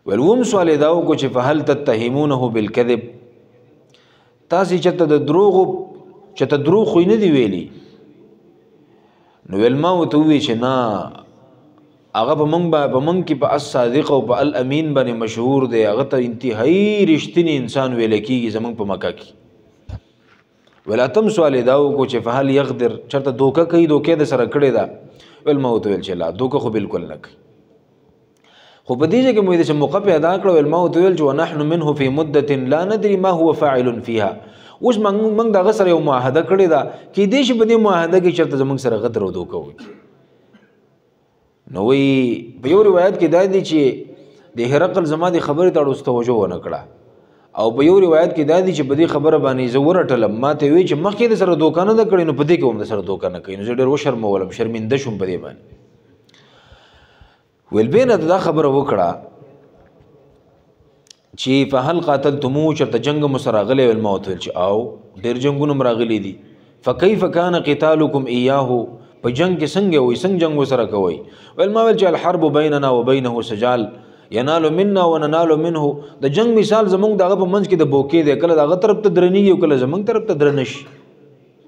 ویل اووم سوال یې دا وکړو چې فهل تتهمونه بالکذب، تاسې چېرته د دروغو چېرته دروغ خو یې نه دي ویلي؟ نو ویل ما ورته وویل چې نه، هغه په موږ کې په الصادق او په الامین باندې مشهور دی، هغه ته انتهایي رښتینی انسان ویل کېږي زموږ په مکه کې. ویل اتم سوال یې دا وکړو چې فهل یغدر، چېرته دوکه کوي، دوکه یې د سره کړې ده؟ ویل ما ورته ویل چې لا، دوکه خو بالکل نه کوي. خو په دې ځای کې مو یې داسې موقع پیدا کړه، ویل ما ورته ویل چې ونحن منه فی مدة لا ندري ما هو فاعل فیها، اوس موږ د هغه سره یو معاهده کړې ده، کېدای شي په دې معاهده کې چېرته زموږ سره غدر او دوکه وکړي. نو وایي په یو روایت کې دا دی چې د هرقل زما دې خبرې ته اړوس توجه ونه کړه، او په یو روایت کې دا دی چې په دې خبره باندې زه ورټلم، ما ته ویې چې مخکې د سره دوکه نه ده کړې، نو په دې کې هم د سره دوکه نه کوي. نو زه ډېر وشرمولم، شرمنده شوم په دې باندې. ویل بیا نه دا خبره وکړه چې فهل قاتلتموه، چېرته جنګ مو سره راغلی؟ ویل ما ورته ویل چې او ډېر جنګونه هم راغلي دي. فکیف کان قتالکم ایاه، په جنګ کې څنګه وئ، څنګه جنګ ورسره کوئ؟ ویل ما ویل چې الحرب بیننا وبینه سجال ینال منا وننال منه، د جنګ مثال زمونږ د هغه په منځ کې د بوکې دی، کله د هغه طرف ته درنېږي او کله زمونږ طرف ته درنه شي،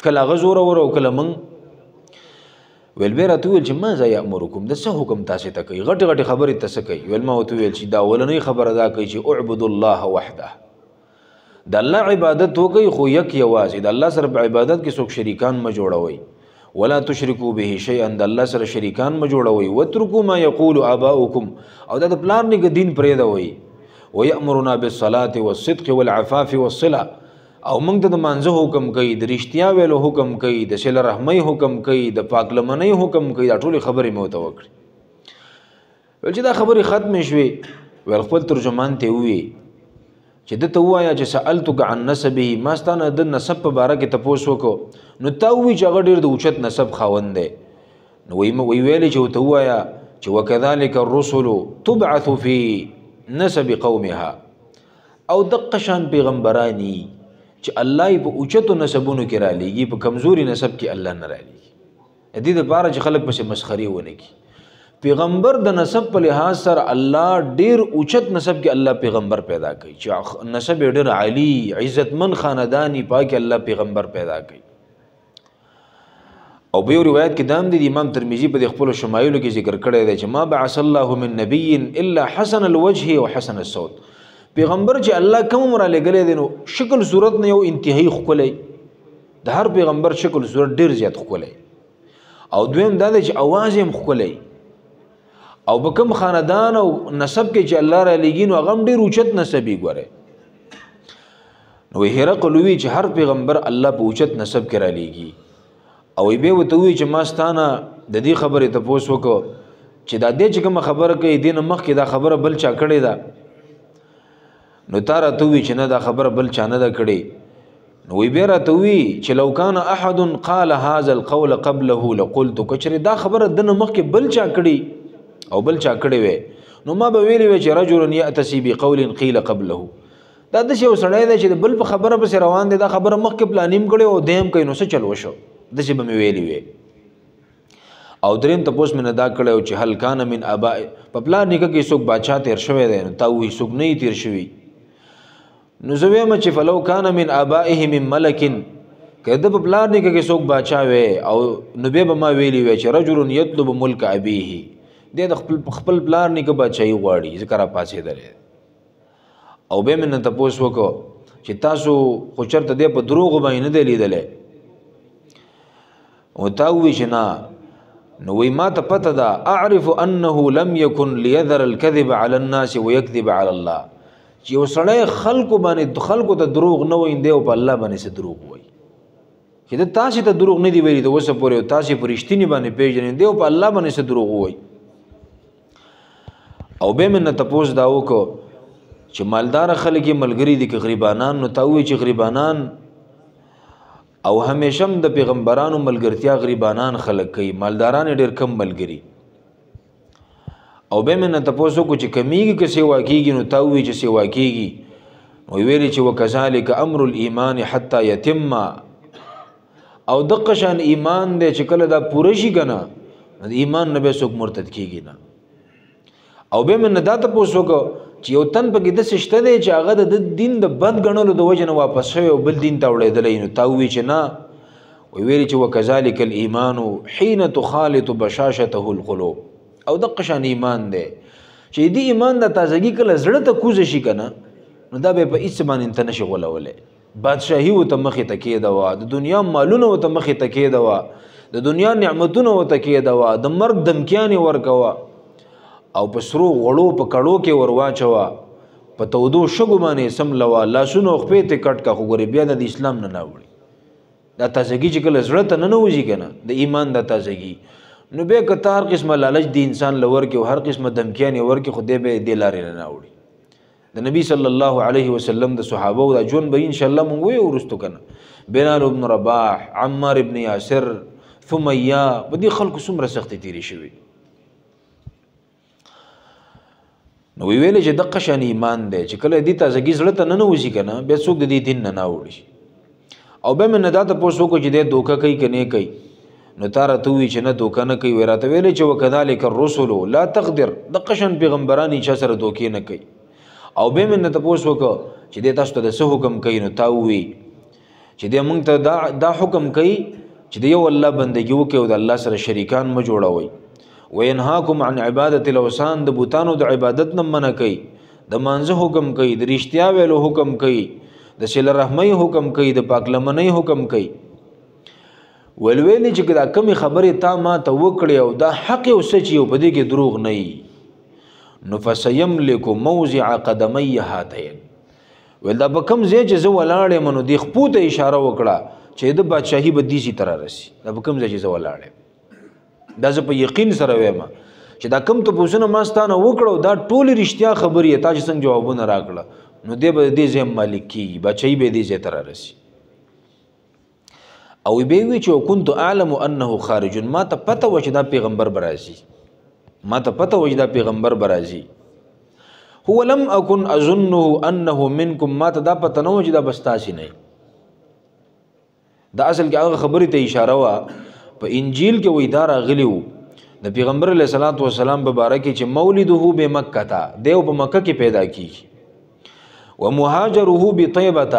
کله هغه زورور او کله موږ. ویل بیا راته وویل چې ماذا یأمرکم، د څه حکم تاسې ته کوي، غټې غټې خبرې ته څه کوي؟ ویل ما ورته وویل چې دا اولنۍ خبره دا کوي چې اعبدوا الله وحده، د الله عبادت وکئ خو یک یوازې، د الله سره په عبادت کې څوک شریکان مه جوړوئ، ولا تشرکوا به شیئا، د الله سره شریکان مه جوړوئ، واترکوا ما یقول آباؤکم، او دا د پلار نیکه دین پرېږدوئ، ویأمرنا بالصلاة والصدق والعفاف والصلة، او موږ ته د مانځه حکم کوي، د رښتیا ویلو حکم کوي، د صله رحمۍ حکم کوي، د پاکلمنۍ حکم کوي. دا ټولې خبرې مې ورته وکړې. ویل چې دا خبرې ختمې شوې، ویل خپل ترجمان ته یې وویل چې ده ته ووایه چې سألتک عن نسبه، ما ستا نه د نسب په باره کې تپوس وکړو، نو تا وویل چې هغه ډېر د اوچت نسب خاوند دی. نو ویې ویلې چې ورته ووایه چې وکذلک الرسل تبعث فی نسب قومها، او دقه شان پیغمبرانی چې الله یې په اوچتو نسبونو کې رالیږي، په کمزوري نسب کې الله نه رالیږي، د دې دپاره چې خلک پسې مسخرې ونه کړي. پیغمبر د نسب په لحاظ سره الله ډېر اوچت نسب کې الله پیغمبر پیدا کوي، چې نسب یې ډېر عالي عزتمن خانداني پاکې الله پیغمبر پیدا کوي. او په یو روایت کې دا هم دی، امام ترمذي په دې خپلو شمایلو کې ذکر کړی دی چې ما بعث الله من نبي الا حسن الوجه او حسن الصوت، پیغمبر چې الله کوم رالیږلی دی نو شکل صورت نه یو انتهایی ښکلی، د هر پیغمبر شکل صورت ډېر زیات ښکلی، او دویم دا دی چې اواز یې هم ښکلی، او په کوم خاندان او نسب کې چې الله رالیږي نو هغه هم ډېر اوچت نسب یې ګورئ. نو هرقل وویل چې هر پیغمبر الله په اوچت نسب کې رالیږي، او بیا ورته وویل چې ما ستا نه د دې خبرې تپوس وکړو چې دا دې چې کومه خبره کوي دې نه مخکې دا خبره بل چا کړې ده، نو تا راته وویل چې نه دا خبره بل چا نه ده کړې. نو وی بیا راته وویل چې لو کان احد قال هذا القول قبله لقلت، که چېرې دا خبره د نه مخکې بل چا کړې او بل چا کړې وی نو ما به ویلي وی چې رجل یأتسي بقول قیل قبله، دا داسې یو سړی دی چې د بل په خبره پسې روان دی، دا خبره مخکې پلان هم کړې او دی هم کوي، نو څه چل وشو، داسې به مې ویلي وی. او دریم تپوس مې نه دا کړی و چې هل کان من اباء، په پلار نیکه کې څوک باچا تېر شوی دی؟ نو تا وویل څوک نه یي تېر شوي. نو زه وایم چې فلو کان من ابائه من ملک، که د په پلار نیکه کې څوک باچا وی او نو بیا به ما ویلي وی چې رجل یطلب ملک ابیه، دی د خپل پلار نیکه باچایي غواړي ځکه راپاڅېدلی. او بیا مې نه تپوس وکړو چې تاسو خو چېرته دی په دروغو باندې نه دی لیدلی؟ او تا وویل چې نه. نو وایي ما ته پته ده، اعرف انه لم یکن لیذر الکذب علی الناس ویکذب علی الله، چې یو سړی خلکو باندې خلکو ته دروغ نه وایي دی او په الله باندې څه دروغ وایي، چې ده تاسې ته دروغ نه دي ویلي د اوسه پورې او تاسې په رښتیني باندې پېژنئ، دی او په الله باندې څه دروغ وایي. او بیا مې نه تپوس دا وکړو چې مالداره خلک یې ملګري دي که غریبانان؟ نو تا وویل چې غریبانان، او همیشه هم د پیغمبرانو ملګرتیا غریبانان خلک کوي، مالداران یې ډېر کم ملګري. او بیا مې نه تپوس وکړو چې کمیږي که سیوا کیږي؟ نو تا وویل چې سیوا کیږي. نو یې ویلي چې وکذلک امر الایمان حتی یتم، او دقه شان ایمان دی چې کله دا پوره شي که نه د ایمان نه بیا څوک مرتد کېږي نه. او بیا مې نه دا تپوس وکړو چې یو تن پکې داسې شته دی چې هغه د دین د بد ګڼلو د وجې نه واپس شوی او بل دین ته اوړېدلی، نو تا ووی چې نه. ویلي چې وکذلک الایمان حین تخالط بشاشته القلوب، او دقه شان ایمان دی چې دې ایمان د تازګي کله زړه ته کوزه شي که نه، نو دا به په هېڅ باندې ته نشي غولولی. بادشاهي ورته مخې ته کېده وه، د دنیا مالونه ورته مخې ته کېده وه، د دنیا نعمتونه ورته کېده وه، د مرګ دمکیانې ورکوه او په سرو غوړو په کړو کې ور واچوه، په تودو شګو باندې یې سملوه، لاسونه او خپې ترې کټ کړه، خو ګورې بیا د اسلام نه نه اوړي. دا تازګي چې کله زړه ته ننوځي که نه، د ایمان دا تازګي، نو بیا که ته هر قسمه لالچ د انسان له ورکې او هر قسمه دمکیانې ورکې، خو دی به یې دې لارې نه نه اوړي. د نبی صلی الله علیه وسلم د صحابو دا ژوند به انشاءالله مونږ ویو وروستو که نه، بلال ابن رباح، عمار ابن یاسر، ثمیه، په دې خلکو څومره سختې تېرې شوي. نو ویلې چې دقه شان ایمان دی چې کله دې تازګي زړه ته ننوځي که نه، بیا څوک د دې دین نه نه اوړي. او بیا مې نه دا تپوس وکړو چې دی دوکه کوي که نه کوي، نو تا راته ووایي چې نه دوکه نه کوي. وایي راته ویلې چې وکذلک الرسل لا تقدر، دقه شان پیغمبران یې چا سره دوکې نه کوي. او بیا مې نه تپوس وکړو چې دی تاسو ته د څه حکم کوي، نو تا ووایي چې دی موږ ته دا حکم کوي چې د یو الله بندګي وکړئ او د الله سره شریکان مه جوړوئ. وینهاکم عن عبادت الاوثان، د بتانو د عبادت نه منع کوي، د مانځه حکم کوي، د رښتیا ویلو حکم کوي، د صله رحمۍ حکم کوي، د پاکلمنۍ حکم کوي. ویل ویلې چې دا کمې خبرې تا ما ته وکړې او دا حق او سچ یو په دې کې دروغ نه وي، نو فسیملک موضع قدمی هاتین، ویل دا په کوم ځای چې زه ولاړ یم، نو دې خپو ته اشاره وکړه چې د بادشاهي به دې ځای ته رارسي. دا په کوم ځای چې زه ولاړ یم، دا زه په یقین سره وایم چې دا کوم تپوسونه ما ستا نه وکړه او دا ټولې رښتیا خبرې یې تا چې څنګه جوابونه راکړه، نو دی به د دې ځای مالک کېږي، بادشاهي به دې ځای ته رارسي. او بیا وی چې وکنت اعلم انه خارج، ما ته پته وه چې دا پیغمبر به راځي، ما ته پته وه چې دا پیغمبر به راځي. هو لم اکن اظنه انه منکم، ما ته دا پته نه وه چې دا به ستاسې نه وي. دا اصل کې هغه خبرې ته اشاره وه په انجیل کې، وایي دا راغلي وو د پیغمبر علیه الصلاة والسلام په باره کې چې مولده بمکه، دی په مکه کې پیدا کیږي، ومهاجره بطیبه،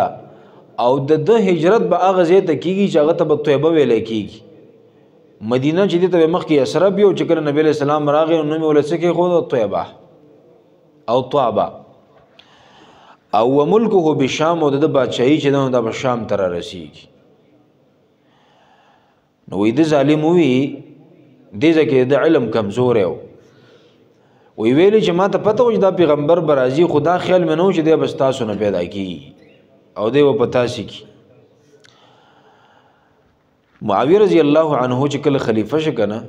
او د ده هجرت به هغه ځای ته کیږي چې هغه ته به طیبه ویلی کیږي. مدینه چې دې ته به مخکې یثرب وي، او چې کله نبي علیه السلام راغی نو نوم یې ورله څه کېښود؟ طیبه او طابه. او وملکه بشام، او د ده بادشاهي چې ده نو دا به شام ته رارسیږي. نو وایي ده ظالم ووي، دې ځای کې د علم کمزوری و، وایي ویلې چې ما ته پته وه چې دا پیغمبر به راځي، خو دا خیال مې نه و چې دی به ستاسو نه پیدا کېږي او دی به په تاسې کي. معاویه رضی الله عنه چې کله خلیفه شو که نه،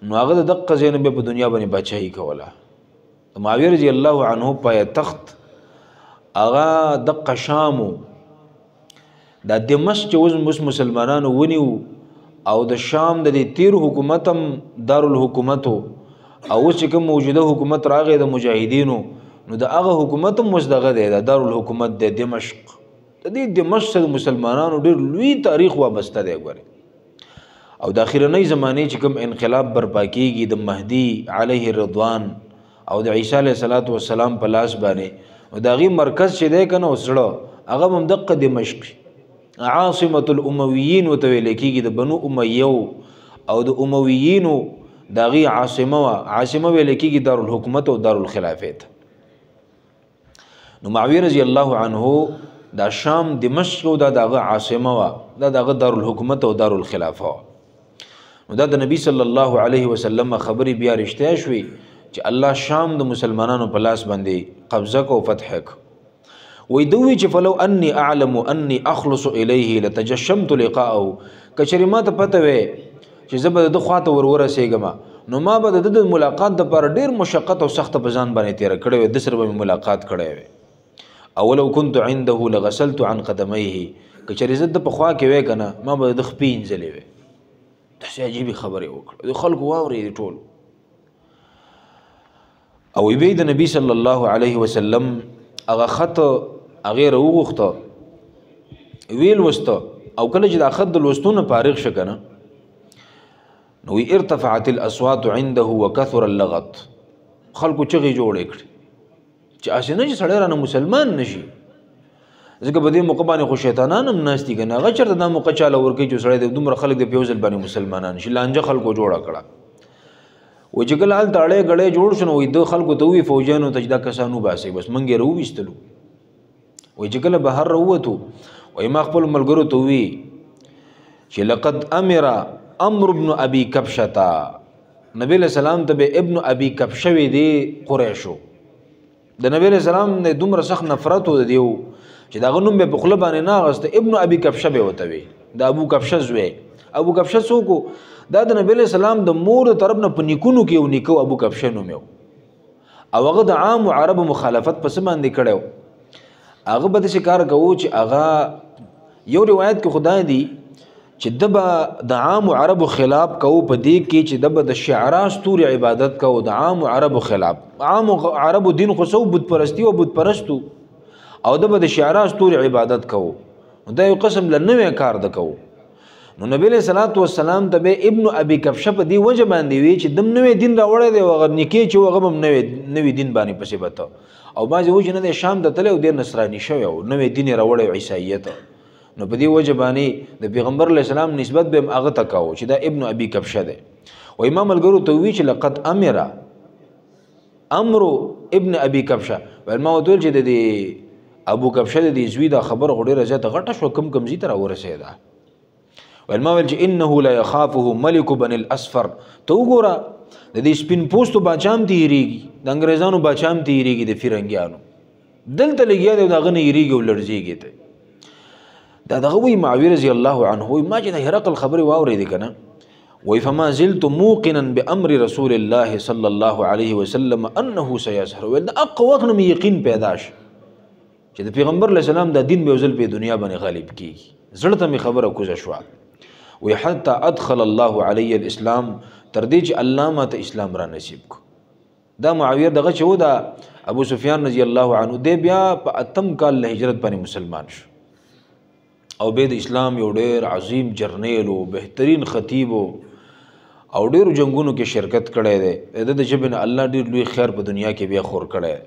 نو هغه د دقه ځای نه بیا په دنیا باندې بادشاهي کوله. د معاویه رضی الله عنه پایتخت هغه دقه شام و. دا دمشق چې اوس مسلمانانو ونیو، او د شام د دې تیر حکومت هم دارالحکومت و، او اوس چې کوم موجوده حکومت راغی د مجاهدینو، نو د هغه حکومت هم اوس دغه دی، د دارالحکومت دی دمشق. د دې دمشق سره مسلمانانو ډېر لوی تاریخ وابسته دی ګورې. او د اخرنۍ زمانې چې کوم انقلاب برپا کیږي د مهدي علیه الرضوان او د عیسی علیه الصلاة والسلام په لاس باندې، نو د هغې مرکز چې دی که نه اوس زړه هغه هم دقه دمشق، عاصمة الامویین ورته ویل کېږي، د بنو امیو او د امویینو د هغې عاصمه وه، عاصمه ویل کېږي دارالحکومت او دارالخلافې ته. نو معاویه رضی الله عنه دا شام دمشق او دا د هغه عاصمه وه، دا د هغه دارالحکومت او دارالخلافه وه. نو دا د نبی صلی الله علیه وسلم خبرې بیا رښتیا شوې چې الله شام د مسلمانانو په لاس باندې قبضه کو او فتح کړ. وایي ده ووایي چې فلو انی اعلم انی اخلص الیه لتجشمت لقاءه، که چېرې ما ته پته وی چې زه به د ده خوا ته ور ورسېږم، نو ما به د ده د ملاقات دپاره ډېر مشقت او سخته په ځان باندې تېره کړې وی، ده سره به مې ملاقات کړی وی. اولو كنت عنده لغسلت عن قدميه، که چېرې زه د ده په خوا کې وی که نه، ما به د ده خپې اینځلې وی. داسې عجیبې خبرې وکړه، د خلکو واورېدې ټول. او بیا د نبي صلی الله علیه وسلم هغه خط هغې راوغوښته، ویې لوسته، او کله چې دا خط د لوستو نه فارغ شو که نه، نو ارتفعت الاصوات عنده وكثر اللغط، خلکو چغې جوړې کړې چې هسې نه چې سړی رانه مسلمان نه شي، ځکه په دې موقع باندې خو شیطانان هم ناست دي که نه، هغه چېرته دا موقع چاله ورکوي چې سړی د دومره خلک د په یو ځل باندې مسلمانان شي. لانجه خلکو جوړه کړه. وایي چې کله هلته اړی ګړی جوړ شو نو وایي ده خلکو ته ووایي فوجیانو ته چې دا کسان وباسئ، بس موږ یې راوویستلو. وایي چې کله بهر راووتو وایي ما خپلو ملګرو ته ووایي چې لقد امر امر ابن ابي کبشته، نبی علیہ السلام ته به ابن ابي کبشه وی دی قریشو. د نبی علیہ السلام نه دومره سخت نفرت و د دیو چې د هغه نوم به په خوله باندې نه اخیسته، ابن ابي کبشه به ورته وی، د ابو کبشه زوی. ابو کبشه څوک و؟ دا د نبی علیہ السلام د مور د طرف نه په نیکونو کې یو نیکه ابو کبشه نوم یې او هغه د عام عربو مخالفت په څه باندې کړی و؟ هغه به داسې کار کوو چې هغه یو روایت کې خدای دی چې ده به د عام عربو خلاف کوو په دې کې چې ده به د شعرا ستوري عبادت کوو، د عام عربو خلاف. عام عربو دین خو څه و؟ بت پرستي او بت پرستو، او ده به د شعرا ستوري عبادت کوو. نو دا یو قسم له نوی کار ده کوو. نو نبی علیہ الصلوة والسلام ته به ابن ابي کبشه په دې وجه باندې وی چې دم نوی دین راوړی دی او هغه نیکې چې هغه هم نوی دین باندې پسې بته. او بعضې وجې نه دی شام ته تللی او دی نصراني شوی و، نوی دین یې راوړی و عیساییت. نو په دې وجه باندې د پیغمبر علیه السلام نسبت به هم هغه ته کاوه چې دا ابن ابي کبشه دی. و امام ملګرو ته وویل چې لقد امر امر ابن ابي کبشه، ویل ما ورته وویل چې د دې ابو کبشه د دې زوی دا خبره خو ډېره زیاته غټه شوه، کم کم ځای ته راورسېده. ویل ما ویل چې انه لا یخافه ملک بن الاصفر، ته وګوره د دې سپین پوستو باچا هم تېرېږي، د انګریزانو باچا هم تېرېږي، د فیرنګیانو دلته لګیا دی او د هغه نه یېرېږي او لړزېږي ته. دا دغه وایي معاویه رضی الله عنه وایي ما چې د هرقل خبرې واورېدې که نه، وایي فما زلت موقنا بامر رسول الله صلی الله علیه وسلم انه سیظهر. ویل د هغه وخت نه مې یقین پیدا شو چې د پیغمبر علیه السلام دا دین به یو ځل په دنیا باندې غالب کېږي. زړه ته مې خبره کوزه شوه. وایي حتی ادخل الله علی الاسلام، تر دې چې الله ما ته اسلام را نصیب کړو. دا معاویه دغه چې و دا ابو سفیان رضی الله عنه دی بیا په اتم کال له هجرت باندې مسلمان شو، او بیا د اسلام یو ډېر عظیم جرنیل و، بهترین خطیب و، او ډېرو جنګونو کې شرکت کړی دی. د ده د ژبې نه الله ډېر لوی خیر په دنیا کې بیا خور کړی دی.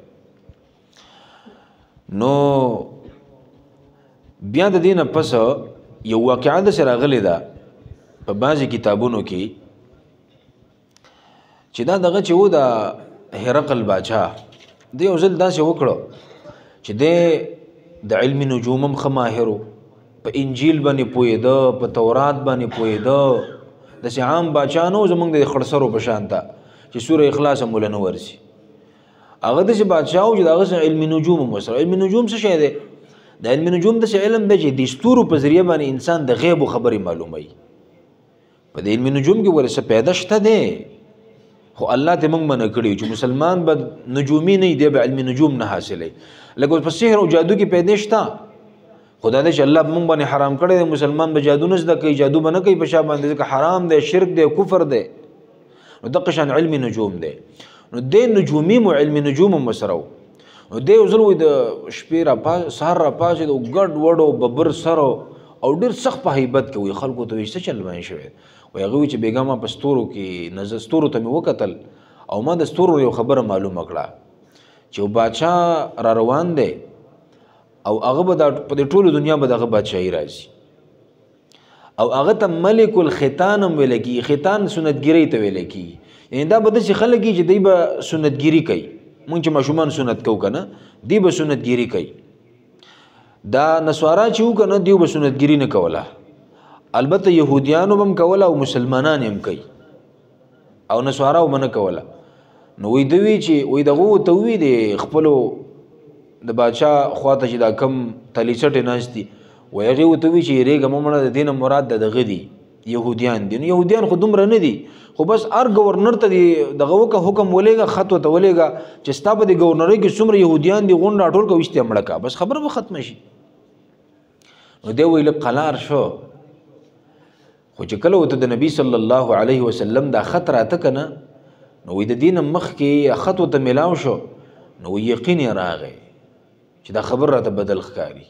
نو بیا د دې نه پس یو واقعه داسې راغلې ده په بعضې کتابونو کې چې دا دغه چې و د هرقل باچا دی یو ځل داسې وکړو چې دی د علم نجوم هم ښه ماهر و، په انجیل باندې پوهېده، په تورات باندې پوهېده. داسې عام باچا نه و زموږ د خړسرو په شان ته چې سوره اخلاص هم وله نه ورځي. هغه داسې بادشاه و چې د هغه سره علم نجوم هم ورسره. علم نجوم څه شی دی؟ د علم نجوم داسې علم دی چې د ستورو په ذریعه باندې انسان د غیبو خبرې معلوموي. په دې علم نجوم کې ورسه څه پیدا شته دی، خو الله ته موږ منع کړي چې مسلمان به نجومي نه دی، به علم نجوم نه حاصلوي. لکه په سحر او جادو کې پیدا شته، خو دا دی چې الله موږ باندې حرام کړی دی، مسلمان به جادو نه زده کوي، جادو به نه کوي په شا باندې، ځکه حرام دی، شرک دی، کفر دی. نو دقه شان علم نجوم دی. نو دی نجومي مو علم نجوم هم ورسره و. نو دی یو ځل وایي د شپې سهار راپاڅېد او ګډ وډ او ببر سر او ډېر سخت په هیبت کې وایي خلکو ته وایي څه چل باندې شوی؟ وایي هغه وایي چې بېګا ما په ستورو کې نظر ستورو ته مې وکتل او ما د ستورو یو خبره معلومه کړه چې یو باچا را روان دی او هغه به په دې ټولو دنیا به د هغه بادشاهي راځي، او هغه ته ملک الختان هم ویل کېږي. ختان سنتګیرۍ ته ویل کېږي، یعنې دا به داسې خلک وي چې دوی به سنتګیري کوي. موږ چې ماشومان سنت کوو که نه، دوی به سنتګیري کوي. دا نصارا چې وو که نه، دوی به سنتګیري نه کوله، البته یهودیانو به هم کوله او مسلمانان یې هم کوي، او نصاراو به نه کوله. نو وایي دوی چې وایي دغو ورته ووایي د خپلو د باچا خواته چې دا کم تلیڅټې ناست دي، وایي هغې ورته ووایي چې یېرېږه مه مړه، د دې نه مراد د دغه دي یهودیان دي. نو یهودیان خو دومره نه دي، خو بس هر ګورنر ته دې دغه وکړه، حکم ولېږه، خط ورته ولېږه چې ستا په دې ګورنرۍ کې څومره یهودیان دي غونډ راټول کړه، ویشتې یې مړه کړه، بس خبره به ختمه شي. نو دی وایي لږ قلار شو، خو چې کله ورته د نبي صلی الله علیه وسلم دا خط راته که نه، نو وایي د دې نه مخکې خط ورته میلاو شو، نو وایي یقین یې راغی چې دا خبر راته بدل ښکاري.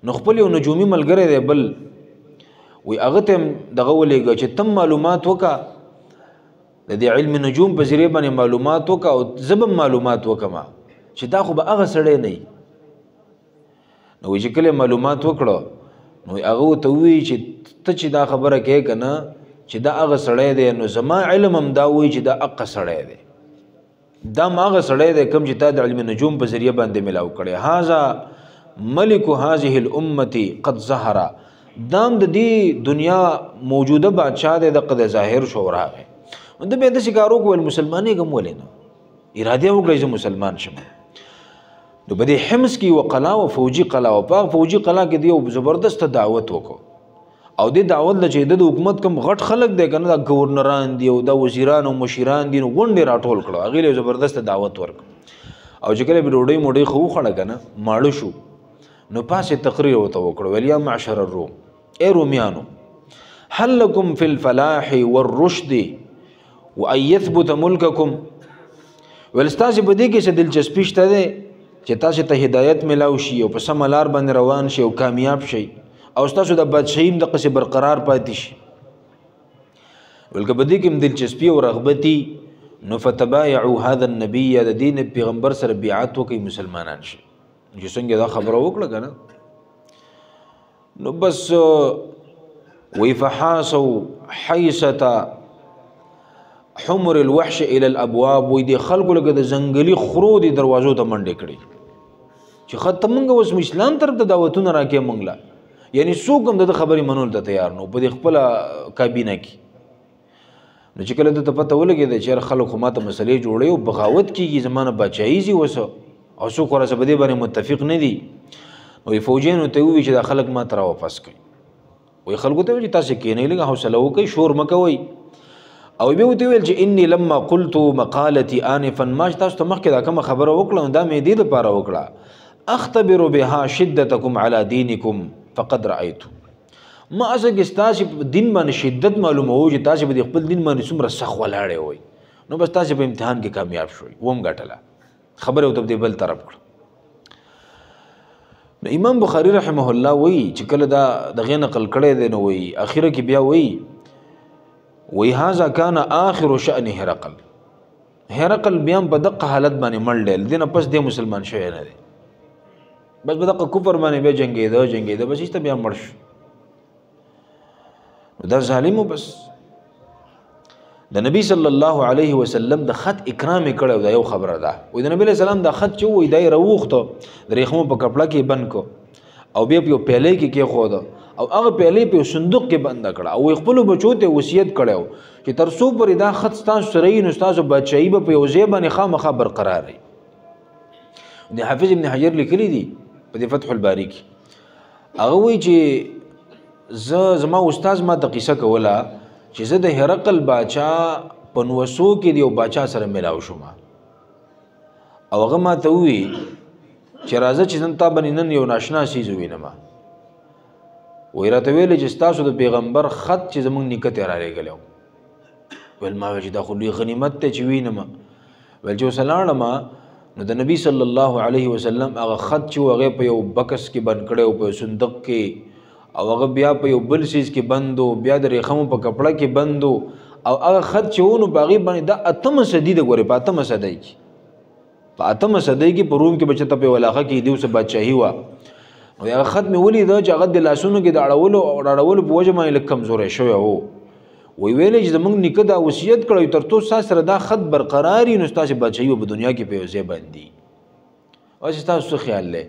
نو خپل یو نجومي ملګری دی بل، وایي هغه ته هم دغه ولېږه چې تم معلومات وکړه، د دې علم نجوم په ذریعه باندې معلومات وکړه او زه به هم معلومات وکړم چې دا خو به هغه سړی نه وي. نو وایي چې کله معلومات وکړه نو هغه ورته ووایي چې ته چې دا خبره کوې که نه چې دا هغه سړی دی، نو زما علم هم دا وایي چې دا هغه سړی دی، دا هم هغه سړی دی کوم چې تا د علم نجوم په ذریعه باندې ملاو کړی. هذا ملک هذه الامة قد ظهر، دا هم د دې دنیا موجوده بادشاه دی، دقه دی ظاهر شو راغی. نو ده بیا داسې کار وکړو، ویل مسلمانېږم ولې نه، اراده یې وکړه زه مسلمان شم. نو په دې حمص کې یوه قلا وه، فوجي قلا وه، په هغه فوجي قلا کې دی یو زبردست دعوت وکړو. او دې دعوت له چې د حکومت کوم غټ خلک دی که نه، دا ګورنران دي او دا وزیران او مشیران دي، نو غونډې راټول کړو، هغې له یو زبردست دعوت ورکړو. او چې کله به ډوډۍ موډۍ ښه وخوړه که نه، ماړه شو، نو پاس یې تقریر ورته وکړو، ویل یا معشر الروم، ای رومیانو، هل لکم فی الفلاح والرشد وان یثبت ملککم، ویل ستاسې په دې کې څه دلچسپي شته دی چې تاسې ته هدایت میلاو شي او په سمه لار باندې روان شي او کامیاب شئ او ستاسو د بادشاهي هم دقسې برقرار پاتې شي. ویل که په دې کې هم دلچسپي او رغبتي، نو فتبایعوا هذا النبي، د دې پیغمبر سره بیعت وکړئ، مسلمانان شئ. چې څنګه دا خبره وکړه که نه، نو بس وی فحاسوا حیسة حمر الوحش الى الابواب، وی دې خلکو لکه د ځنګلي خرو دې دروازو ته منډې کړې چې ښه ته مونږ اوس اسلام طرف ته دعوتونه راکې مونږ له، یعنی څوک هم د ده خبرې منلو ته تیار نه و په دې خپله کابینه کې. نو چې کله ده ته پته ولګېده چې یاره خلک خو ماته مسلې جوړوي او بغاوت کېږي، زما نه باچاهي ځي اوس او څوک خو راسره په دې باندې متفق نه دي، نو یې فوجیانو ته وویل چې دا خلک ما ته راواپس کړئ. وایي خلکو ته وویل چې تاسې کښېنئ، لږه حوصله وکړئ، شور مه کوئ. او بیا ورته وویل چې انی لما قلت مقالتي آنفا، ما چې تاسو ته مخکې دا کومه خبره وکړه نو دا مې دې دپاره وکړه، اختبر بها شدتکم علی دینکم فقد رأیت، ما اصل کې ستاسې په دین باندې شدت معلوموو چې تاسې به د خپل دین باندې څومره سخت ولاړی وئ، نو بس تاسې په امتحان کې کامیاب شوئ، وم ګټله. خبره ورته په دې بل طرف کړه. نو امام بخاري رحمه الله وایي چې کله دا دغې نقل کړی دی، نو وایي اخره کې بیا وایي، وایي هذا کان آخر شأن هرقل، هرقل بیا هم په دقه حالت باندې مړ دی، له دې نه پس دی مسلمان شوی نه دی، بس په دقه کفر باندې بیا جنګېده جنګېده، بس هېڅ ته بیا مړ شو. نو دا ظالم و. بس د نبی صلی الله علیه وسلم د خط اکرام یې کړی، دا یو خبره ده. وایي د نبی علیه السلام دا خط چې وایي دا یې راوغوښته، د ریښمو په کپړه کې یې بند کړو او بیا په یو پیالۍ کې کېښوده او هغه پیالۍ په یو صندوق کې بنده کړه او وایي خپلو بچو ته یې وصیت کړی و چې تر څو پورې دا خط ستاسو سره وي نو ستاسو بادشاهي به په یو ځای باندې خامخا برقرار وي. د حافظ ابن حجر لیکلي دي په دې فتح الباري کې، هغه وایي چې زه زما استاد ما ته قصه کوله چې زه د هرقل باچا په نوسو کې د یو باچا سره میلاو شوم او هغه ما ته وویل چې راځه چې نن تا باندې نن یو ناشنا څیز ووینم. وایي راته ویلې چې ستاسو د پیغمبر خط چې زموږ نیکه ته رالیږلی و. ویل ما ویل چې دا خو لوی غنیمت دی چې وینم. ویل چې اوس لاړم نو د نبی صلی الله علیه وسلم هغه خط چې و هغې په یو بکس کې بند کړی و، په یو صندوق کې، او هغه بیا په یو بل څیز کې بند و، بیا د ریښمو په کپړه کې بند و، او هغه خط چې و نو په هغې باندې دا اتمه صدي ده، ګورې په اتمه صدۍ کې، په اتمه صدۍ کې په روم کې به چېرته په یوه علاقه کې دیو څه بادشاهي وه. نو هغه خط مې ولیده چې هغه د لاسونو کې د اړولو او راړولو په وجه باندې لږ کمزوری شوی و. وایي ویلې چې زموږ نیکه دا وصیت کړی تر څو ستاسو سره دا خط برقرار وي نو ستاسې بادشاهي به په دنیا کې په یو ځای باندې. اوس ستاسو څه خیال دی؟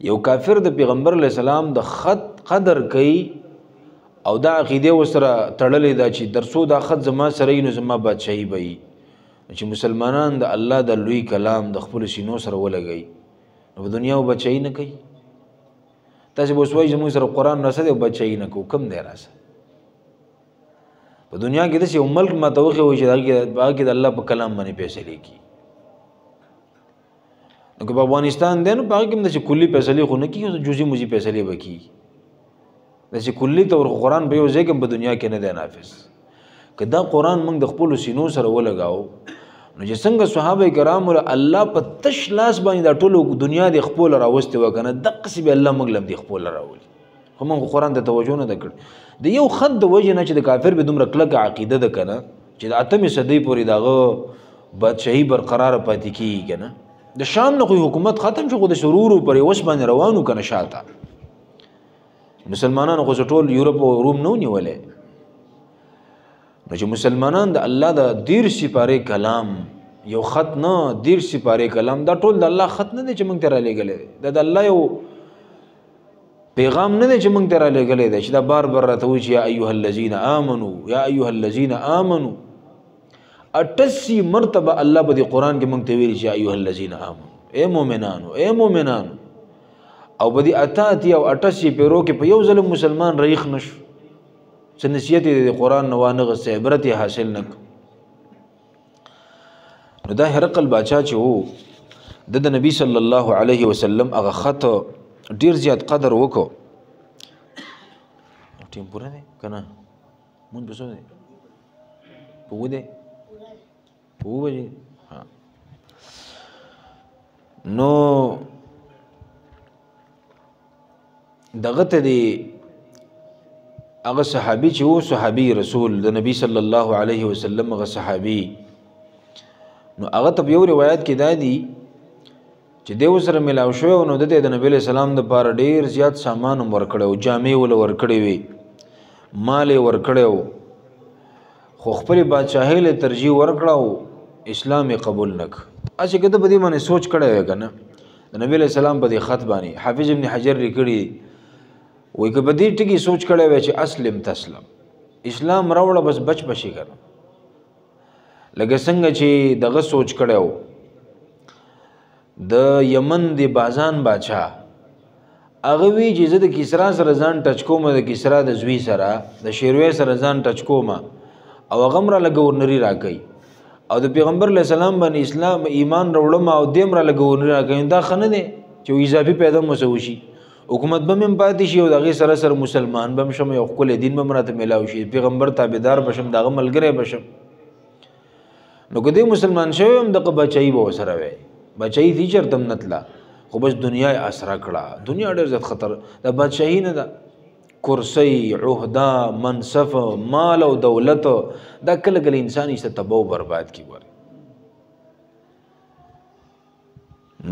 یو کافر د پیغمبر علیه السلام د خط قدر کوي او دا عقیده ورسره تړلې ده چې تر څو دا خط زما سره وي نو زما بادشاهي به وي. چې مسلمانان د الله د لوی کلام د خپلو سینو سره ولګوي نو په دنیا به بادشاهي نه کوي. تاسې به اوس وایئ چې موږ سره قرآن راسه دی او بادشاهي نه کوو، کوم دی راسه؟ په دنیا کې داسې یو ملک ما ته وښیي چې هغه کې د الله په کلام باندې فیصلې کېږي. نو که په افغانستان دی نو په هغه کې هم داسې کلي فیصلې خو نه کېږي، جزئي مزي فیصلې به کېږي. داسې کلي طور خو قرآن په یو ځای کې هم په دنیا کې نه دی نافذ. که دا قرآن موږ د خپلو سینو سره ولګاو نو چې څنګه صحابه کرامو له الله په تش لاس باندې دا ټولو دنیا د خپله راوستې وه که نه، دقسې به الله موږ له هم د خپله راولي. خو موږ قرآن ته توجه نه ده کړې. د یو خط د وجې نه چې د کافر به دومره کلکه عقیده ده که نه، چې د اتمې صدۍ پورې د هغه بادشاهي برقراره پاتې کېږي که نه. د شام نه خو حکومت ختم شو، خو د سرورو پر اوس باندې روان وو که نه. شاته مسلمانانو خو ټول یورپ او روم نه ونیولی. نو چې مسلمانان د الله د 30 سپارې کلام، یو خط نه 30 سپارې کلام، دا ټول د الله خط نه دی چې موږ ته رالیږلی دی، دا د الله یو پیغام نه دی چې موږ ته رالیږلی دی چې دا بار بار راته وایي چې یا ایها الذین آمنو، یا ایها الذین آمنو. 88 مرتبه الله په دې قرآن کې موږ ته ویلي چې یا ایها الذین آمنو، ای مؤمنانو، ای مؤمنانو. او په دې 88 او 88 پیرو کې په یو ځل مسلمان ریخ نه شو، څه نصیحت یې د قرآن نه وانه غوښت، عبرت یې حاصل نه کړ. نو دا هرقل باچا چې و، د نبی صلی الله علیه وسلم هغه خط ډېر زیات قدر وکړو. ټیم پوره دی که نه؟ مونږ په څو دی؟ په اووه دی؟ په اووه بجې؟ نو دغه ته دی هغه صحابي چې و، صحابي رسول د نبی صلی الله علیه وسلم هغه صحابي، نو هغه ته په یو روایت کې دا دی چې دی ورسره میلاو شوی و، نو ده ته د نبي علیه السلام دپاره ډېر زیات سامان هم ورکړی و، جامې ورله ورکړې وې، مال یې ورکړی و، خو خپلې بادشاهۍ له ترجیح ورکړه او اسلام یې قبول نه کړ. هسې که ده په دې باندې سوچ کړی وی که نه، د نبي علیه السلام په دې خط باندې حافظ ابن حجر لیکلي وایي که په دې ټکي سوچ کړی وی چې اسلم تسلم، اسلام راوړه بس بچ به شي که نه، لکه څنګه چې دغه سوچ کړی و د یمن د بازان باچا، هغه وی چې زه د کسرا سره ځان ټچ کوم، د کسرا د زوی سره، د شیروی سره ځان ټچ کوم، او هغه هم راله ګورنري راکوي، او د پیغمبر علیه السلام باندې اسلام ایمان راوړم او دی هم راله ګورنري راکوي، دا ښه نه دی چې اضافي پیدا مو څه وشي، حکومت به مې هم پاتې شي او د هغې سره سره مسلمان به هم شم، یو ښکلی دین به هم راته میلاو شي، پیغمبر تابعدار به شم، د هغه ملګری به شم. نو که دی مسلمان شوی هم دغه بچایي به ورسره وی، بچایي دي چېرته هم نه تله، خو بس دنیا یې اسره کړه. دنیا ډېر زیات خطر د بادشاهي نه ده، کرسۍ، عهده، منصف، مال او دولت، دا کله کله انسان یې تباه او برباد کړي. ګورې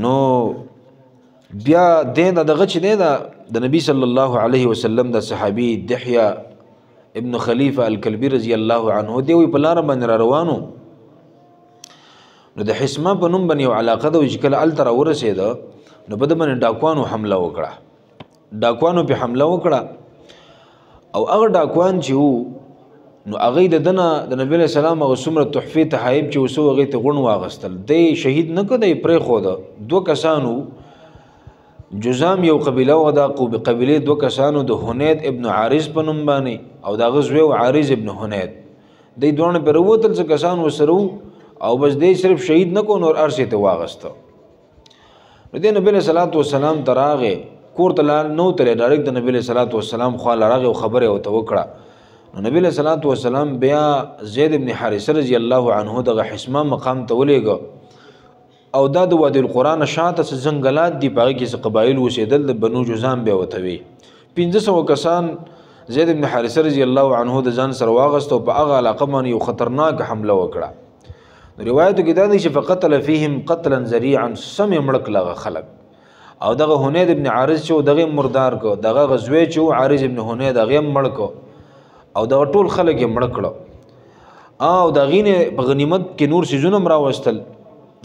نو بیا دی دا دغه چې دی دا د نبی صلی الله علیه وسلم د صحابي دحیه ابن خلیفه الکلبي رضی الله عنه دی وایي په لاره باندې را روانو، نو د حسمه په نوم باندې یو علاقه ده چې کله هلته راورسېده نو په ده باندې ډاکوانو حمله وکړه، ډاکوانو پې حمله وکړه، او هغه ډاکوان چې وو نو هغوی د ده نه د نبي علیه السلام هغه څومره تحفې تحایب چې وسو هغې ته غوڼ واغستل، دی شهید نه کړ، دی یې پرېښوده. دوه کسان وو، جزام یو قبیله وه، دا قبیلې دوه کسانو د هنید ابن عارض په نوم باندې او د هغه زوی و عارض ابن هنید، دی دواړه پرې ووتل، څه کسان ورسره وو، او بس دی صرف شهید نه کړو نور هر څه یې ته واغسته. نو دی نبي علیه الصلات والسلام ته راغی، کور ته لا نه و تللی، ډایرکټ د نبي علیه الصلات والسلام خوا له راغی او خبره یې ورته وکړه. نو نبي علیه الصلات والسلام بیا زید ابن حارثه رضی الله عنه دغه حسمه مقام ته ولېږه، او دا د وادي القرآن شاته څه ځنګلات دي، په هغې کې څه قبایل اوسېدل، د بنو جزام بیا ورته وي. 500 کسان زید ابن حارثه رضی الله عنه د ځان سره واغست او په هغه علاقه باندې یو خطرناک حمله وکړه. روایتو کې دا دی چې فقتل فیهم قتلا ذریعا، سم یې مړه کړل هغه خلک. او دغه هنید ابن عارض چې و دغه یې مردار کړ، دغه هغه زوی چې و عارض ابن هنید هغه یې هم مړ کړ، او دغه ټول خلک یې مړه کړه. او د هغې نه په غنیمت کې نور څیزونه هم راوستل،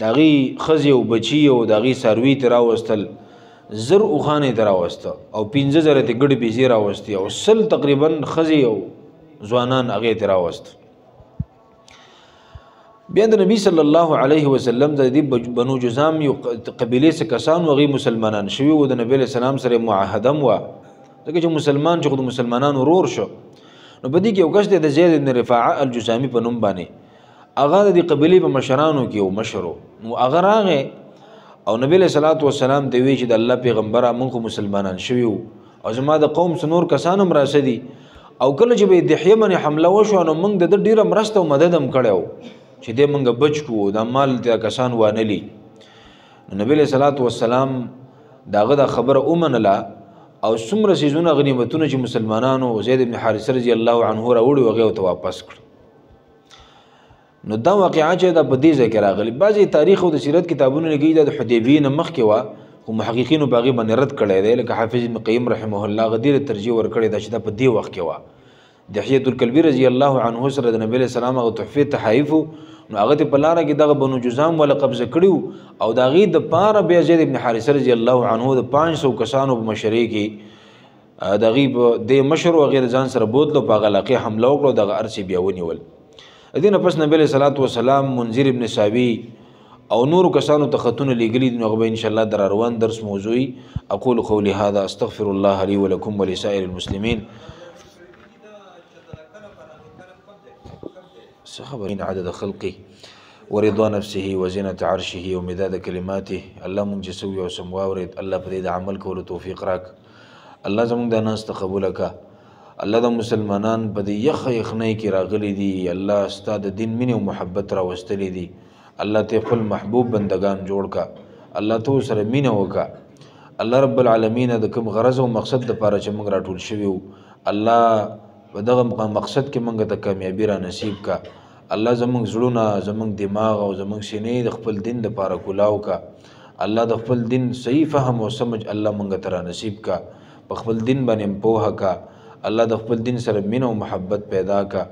د هغې ښځې او بچي او د هغې څاروي ترې راوستل، 1000 اوښان یې ترې راوسته، او 5000 ترې ګډې بیزې راوستې، او 100 تقریبا ښځې او ځوانان هغې ترې راوست. بیا د نبی صلی الله علیه وسلم د دې بنو جزام یو قبیلې څه کسان وو، هغوی مسلمانان شوي وو، د نبی علیه السلام سره یې معاهده هم وه، ځکه چې مسلمان چې خو د مسلمانانو ورور شو. نو په دې کې یو کس دی د زید بن رفاعه الجزامي په نوم باندې، هغه د دې قبیلې په مشرانو کې یو مشر و. نو هغه راغی او نبی علیه الصلاة والسلام ته ویې چې د الله پیغمبره موږ خو مسلمانان شوي وو او زما د قوم څه نور کسان هم راسه دي، او کله چې به یې دحیه باندې حمله وشوه نو موږ د ده ډېره مرسته او مدد هم کړی و چې دی موږ بچ کړو، دا مال دا کسان وانلي. نو نبی علیه الصلاة والسلام د هغه دا خبره ومنله او څومره څیزونه غنیمتونه چې مسلمانانو زید بن حارثه رضی الله عنه راوړي هغه ورته واپس کړ. نو دا واقعه چې دا په دې ځای کې راغلي. بعضې تاریخ او د سیرت کتابونو لیکلي دا د حدیبیې نه مخکې وه، خو محققینو په هغې باندې رد کړی دی، لکه حافظ ابن قیم رحمه الله هغه ډېره ترجیح ورکړې ده چې دا په دې وخت کې وه. دحیة الکلبي رضی الله عنه سره د نبي علیه السلام هغه تحفې تحایف، نو هغه ته په لاره کې دغه بنو جزام والا قبضه کړي وو، او د هغې دپاره بیا زید بن حارثه رضی الله عنه د 500 کسانو په مشرۍ کې د هغې په دې مشر و هغې د ځان سره بوتلو، په هغه علاقې حمله وکړه او دغه هر څه بیا ونیول. د دې نه پس نبي علیه الصلاة والسلام منذر ابن ساوي او نورو کسانو ته خطونه لیږلي دي، نو هغه به انشاءالله در روان درس موضوع. اقول قولي هذا استغفر الله لي ولكم ولسائر المسلمين. خبرين عدد خلقه ورضا نفسه وزنة عرشه ومداد كلماته. الله مونږ چې سوي او سم واورېد، الله په دې د عمل کولو توفیق راک. الله زمونږ دا ناسته قبوله که. الله دا مسلمانان په دې یخه یخنۍ کې راغلي دي، الله ستا د دین مینې او محبت راوستلي دي. الله ته خپل محبوب بندگان جوړ که، الله ته ورسره مینه وکړه. الله رب العالمین د کوم غرض او مقصد دپاره چې موږ راټول شوي وو، الله په دغه مقصد کې موږ ته کامیابي را نصیب که. الله زموږ زړونه، زموږ دماغ او زموږ سینې د خپل دین دپاره کولاو که. الله د خپل دین صحیح فهم او سمج الله موږ ته را نصیب که، په خپل دین باندې هم پوهه که. الله د خپل دین سره مینه او محبت پیدا که.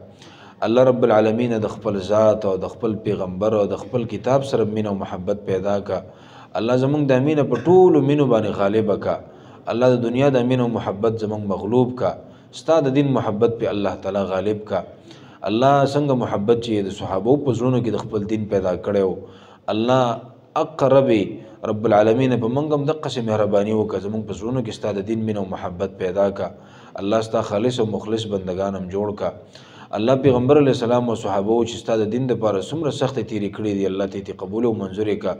الله رب العالمین د خپل ذات او د خپل پیغمبر او د خپل کتاب سره مینه او محبت پیدا که. الله زموږ د مینه په ټولو مینو باندې غالبه که. الله د دنیا د مینه او محبت زموږ مغلوب که، ستا د دین محبت په الله تعالی غالب که. الله څنګه محبت چې د صحابو په زړونو کې د خپل دین پیدا کړی و، الله اقرب رب العالمین په موږ هم دقسې مهرباني وکړه، زموږ په زړونو کې ستا د دین مینه او محبت پیدا که. الله ستا خالص او مخلص بندګان هم جوړ که. الله پیغمبر علیه السلام او صحابو چې ستا د دین دپاره څومره سختې تېرې کړې دي، الله ته یې قبول او منظور یې که.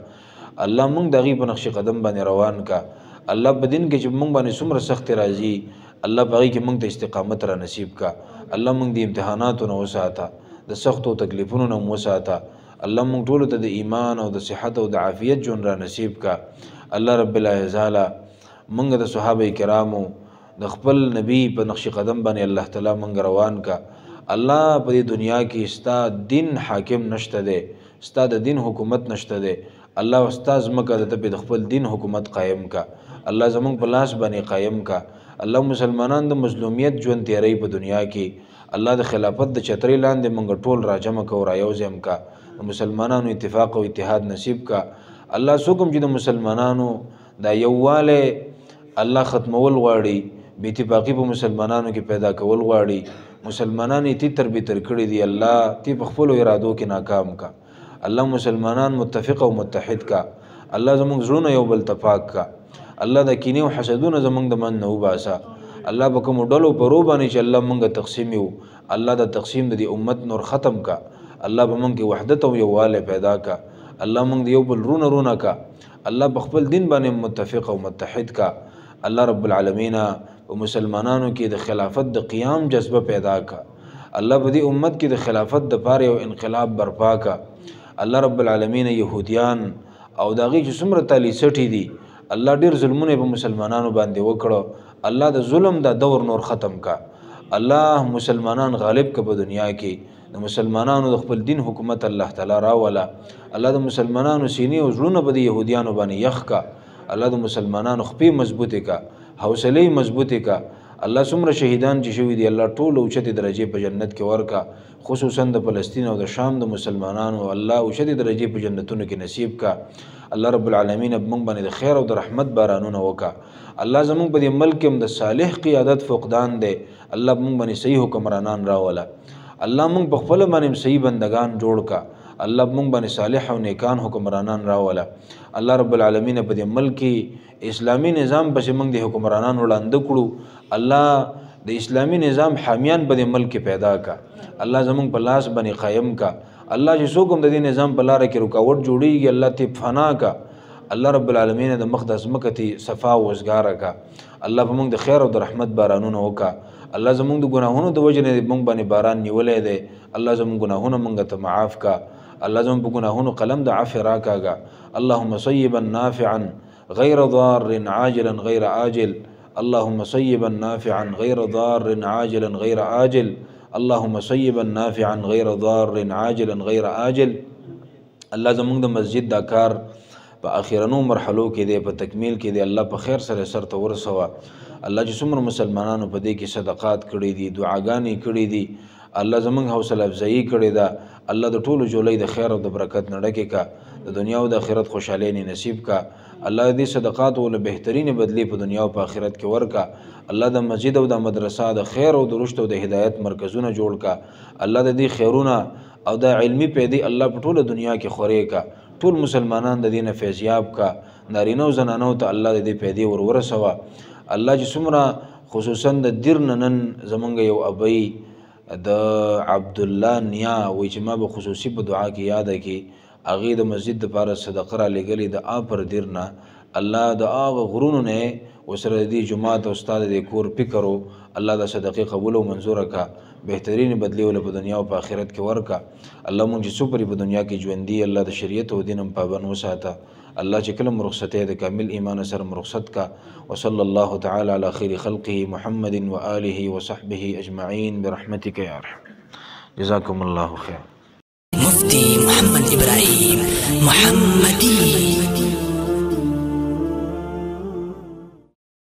الله موږ د هغې په نقش قدم باندې روان که. الله په دین کې چې موږ باندې څومره سختې راځي، الله په هغې کې موږ ته استقامت را نصیب که. الله موږ د امتحاناتو نه وساته، د سختو تکلیفونو نه مو وساته. الله موږ ټولو ته د ایمان او د صحت او د عافیت ژوند را نصیب که. الله رب العزاله موږ د صحابه کرامو د خپل نبی په نقش قدم باندې الله تعالی موږ روان که. الله په دې دنیا کې ستا دین حاکم نشته دی، ستا د دین حکومت نشته دی. الله ستا ځمکه د ته په خپل دین حکومت قایم که. الله زموږ په لاس باندې قایم که. الله مسلمانان د مظلومیت ژوند تیروي په دنیا کې، الله د خلافت د چترۍ لاندې موږ ټول راجمع که او رایوځای هم که. د مسلمانانو اتفاق او اتحاد نصیب که. الله څوک هم چې د مسلمانانو دا یووالی الله ختمول غواړي، بې اتفاقي په مسلمانانو کې پیدا کول غواړي، مسلمانان یې تیتر بیتر کړي دي، الله تی په خپلو ارادو کې ناکام که. الله مسلمانان متفق او متحد که. الله زموږ زړونه یو بل ته پاک که. الله د کینې او حسدونه زموږ د منځ نه وباسه. الله په کومو ډلو پرو باندې چې الله موږ تقسیم یو، الله د تقسیم د دې امت نور ختم که. الله په موږ کې وحدت او یووالی پیدا که. الله موږ د یو بل رونه رونه که. الله په خپل دین باندې متفق او متحد که. الله رب العالمین په مسلمانانو کې د خلافت د قیام جذبه پیدا که. الله په دې امت کې د خلافت دپاره یو انقلاب برپا که. الله رب العالمین یهودیان او د هغې چې څومره تالي څټي دي، الله ډېر ظلمونه په مسلمانانو باندې وکړو. الله د ظلم دا دور نور ختم که. الله مسلمانان غالب که په دنیا کې. د مسلمانانو د خپل دین حکومت الله تعالی راوله. الله د مسلمانانو سینې او زړونه په دې یهودیانو باندې یخ که. الله د مسلمانانو خپې مضبوطې که، حوصلې مضبوطې که. الله څومره شهیدان چې شوي دي، الله ټول اوچتې درجې په جنت کې ورکه، خصوصا د فلسطین او د شام د مسلمانانو الله اوچتې درجې په جنتونو کې نصیب که. الله رب العالمین موږ باندې د خیر او د رحمت بارانونه وکړه. الله زموږ په دې ملک کې هم د صالح قیادت فقدان دی، الله موږ باندې صحیح حکمرانان راوله. الله موږ په خپله باندې هم صحیح بندګان جوړ که. الله موږ باندې صالح او نیکان حکمرانان راوله. الله رب العالمین په دې ملک کې اسلامي نظام پسې موږ د حکمرانان وړاندې کړو. الله د اسلامي نظام حامیان په دې ملک کې پیدا که. الله زموږ په لاس باندې قایم که. الله چې څوک هم د دې نظام په لاره کې رکاوټ جوړیږي، الله ته فنا که. الله رب العالمین د مخ د ځمکه ته صفا او وزګاره که. الله په موږ د خیر او د رحمت بارانونه وکړه. الله زموږ د ګناهونو د وجې نه موږ باندې باران نیولی دی، الله زموږ ګناهونه موږ ته معاف که. الله زموږ په ګناهونو قلم د عفو راکاږه. اللهم صیبا نافعا غیر ضار عاجلا غیر آجل. اللهم صيبا نافعا غير ضار عاجلا غير آجل، اللهم صيبا نافعا غير ضار عاجلا غير آجل. الله زمونږ د مسجد دا کار په اخرنو مرحلو کې دی، په تکمیل کې دی، الله په خیر سره سر ته ورسوه. الله چې څومره مسلمانانو په دې کې صدقات کړي دي، دعاګانې کړي دي، الله زمونږ حوصله افزایي کړې ده. الله د ټولو جولۍ د خیر او د برکت نه ډکې کا، د دنیا او د آخرت خوشحالۍ نه نصیب کا. الله دې صدقاتو له بهترینې بدلې په دنیا او په آخرت کې ورکا. الله د مسجد او د مدرسه د خیر او د رشد او د هدایت مرکزونه جوړ کا. الله د دې خیرونه او د علمي پیدې الله په ټوله دنیا کې خورې کا. ټول مسلمانان د دې نه فیضیاب کا، نارینه او زنانو ته الله د دې پیدې ور ورسوه. الله چې څومره خصوصا د دیر نه نن زمونږ یو ابۍ د عبدالله نیا وایي چې ما به خصوصي په دعا کې یاده کړي، هغې د مسجد دپاره صدقه رالیږلې د آپر دیر نه. الله د هغه غرونو نه ورسره د دې جومات او ستا د دې کور فکر و، الله دا صدقې قبول او منظوره کا، بهترینې بدلې له په دنیا او په آخرت کې ورکا. الله مونږ چې څو پورې په دنیا کې ژوندي، الله د شریعت او دین هم پابند وساته. الله چې کله مرخصتې د کامل ایمان سره مرخصت کا. وصلی الله تعالی علی خیر خلقه محمد وآله وصحبه اجمعین برحمتک یا ارحم. جزاکم الله خیر. مفتي محمد إبراهيم محمدي.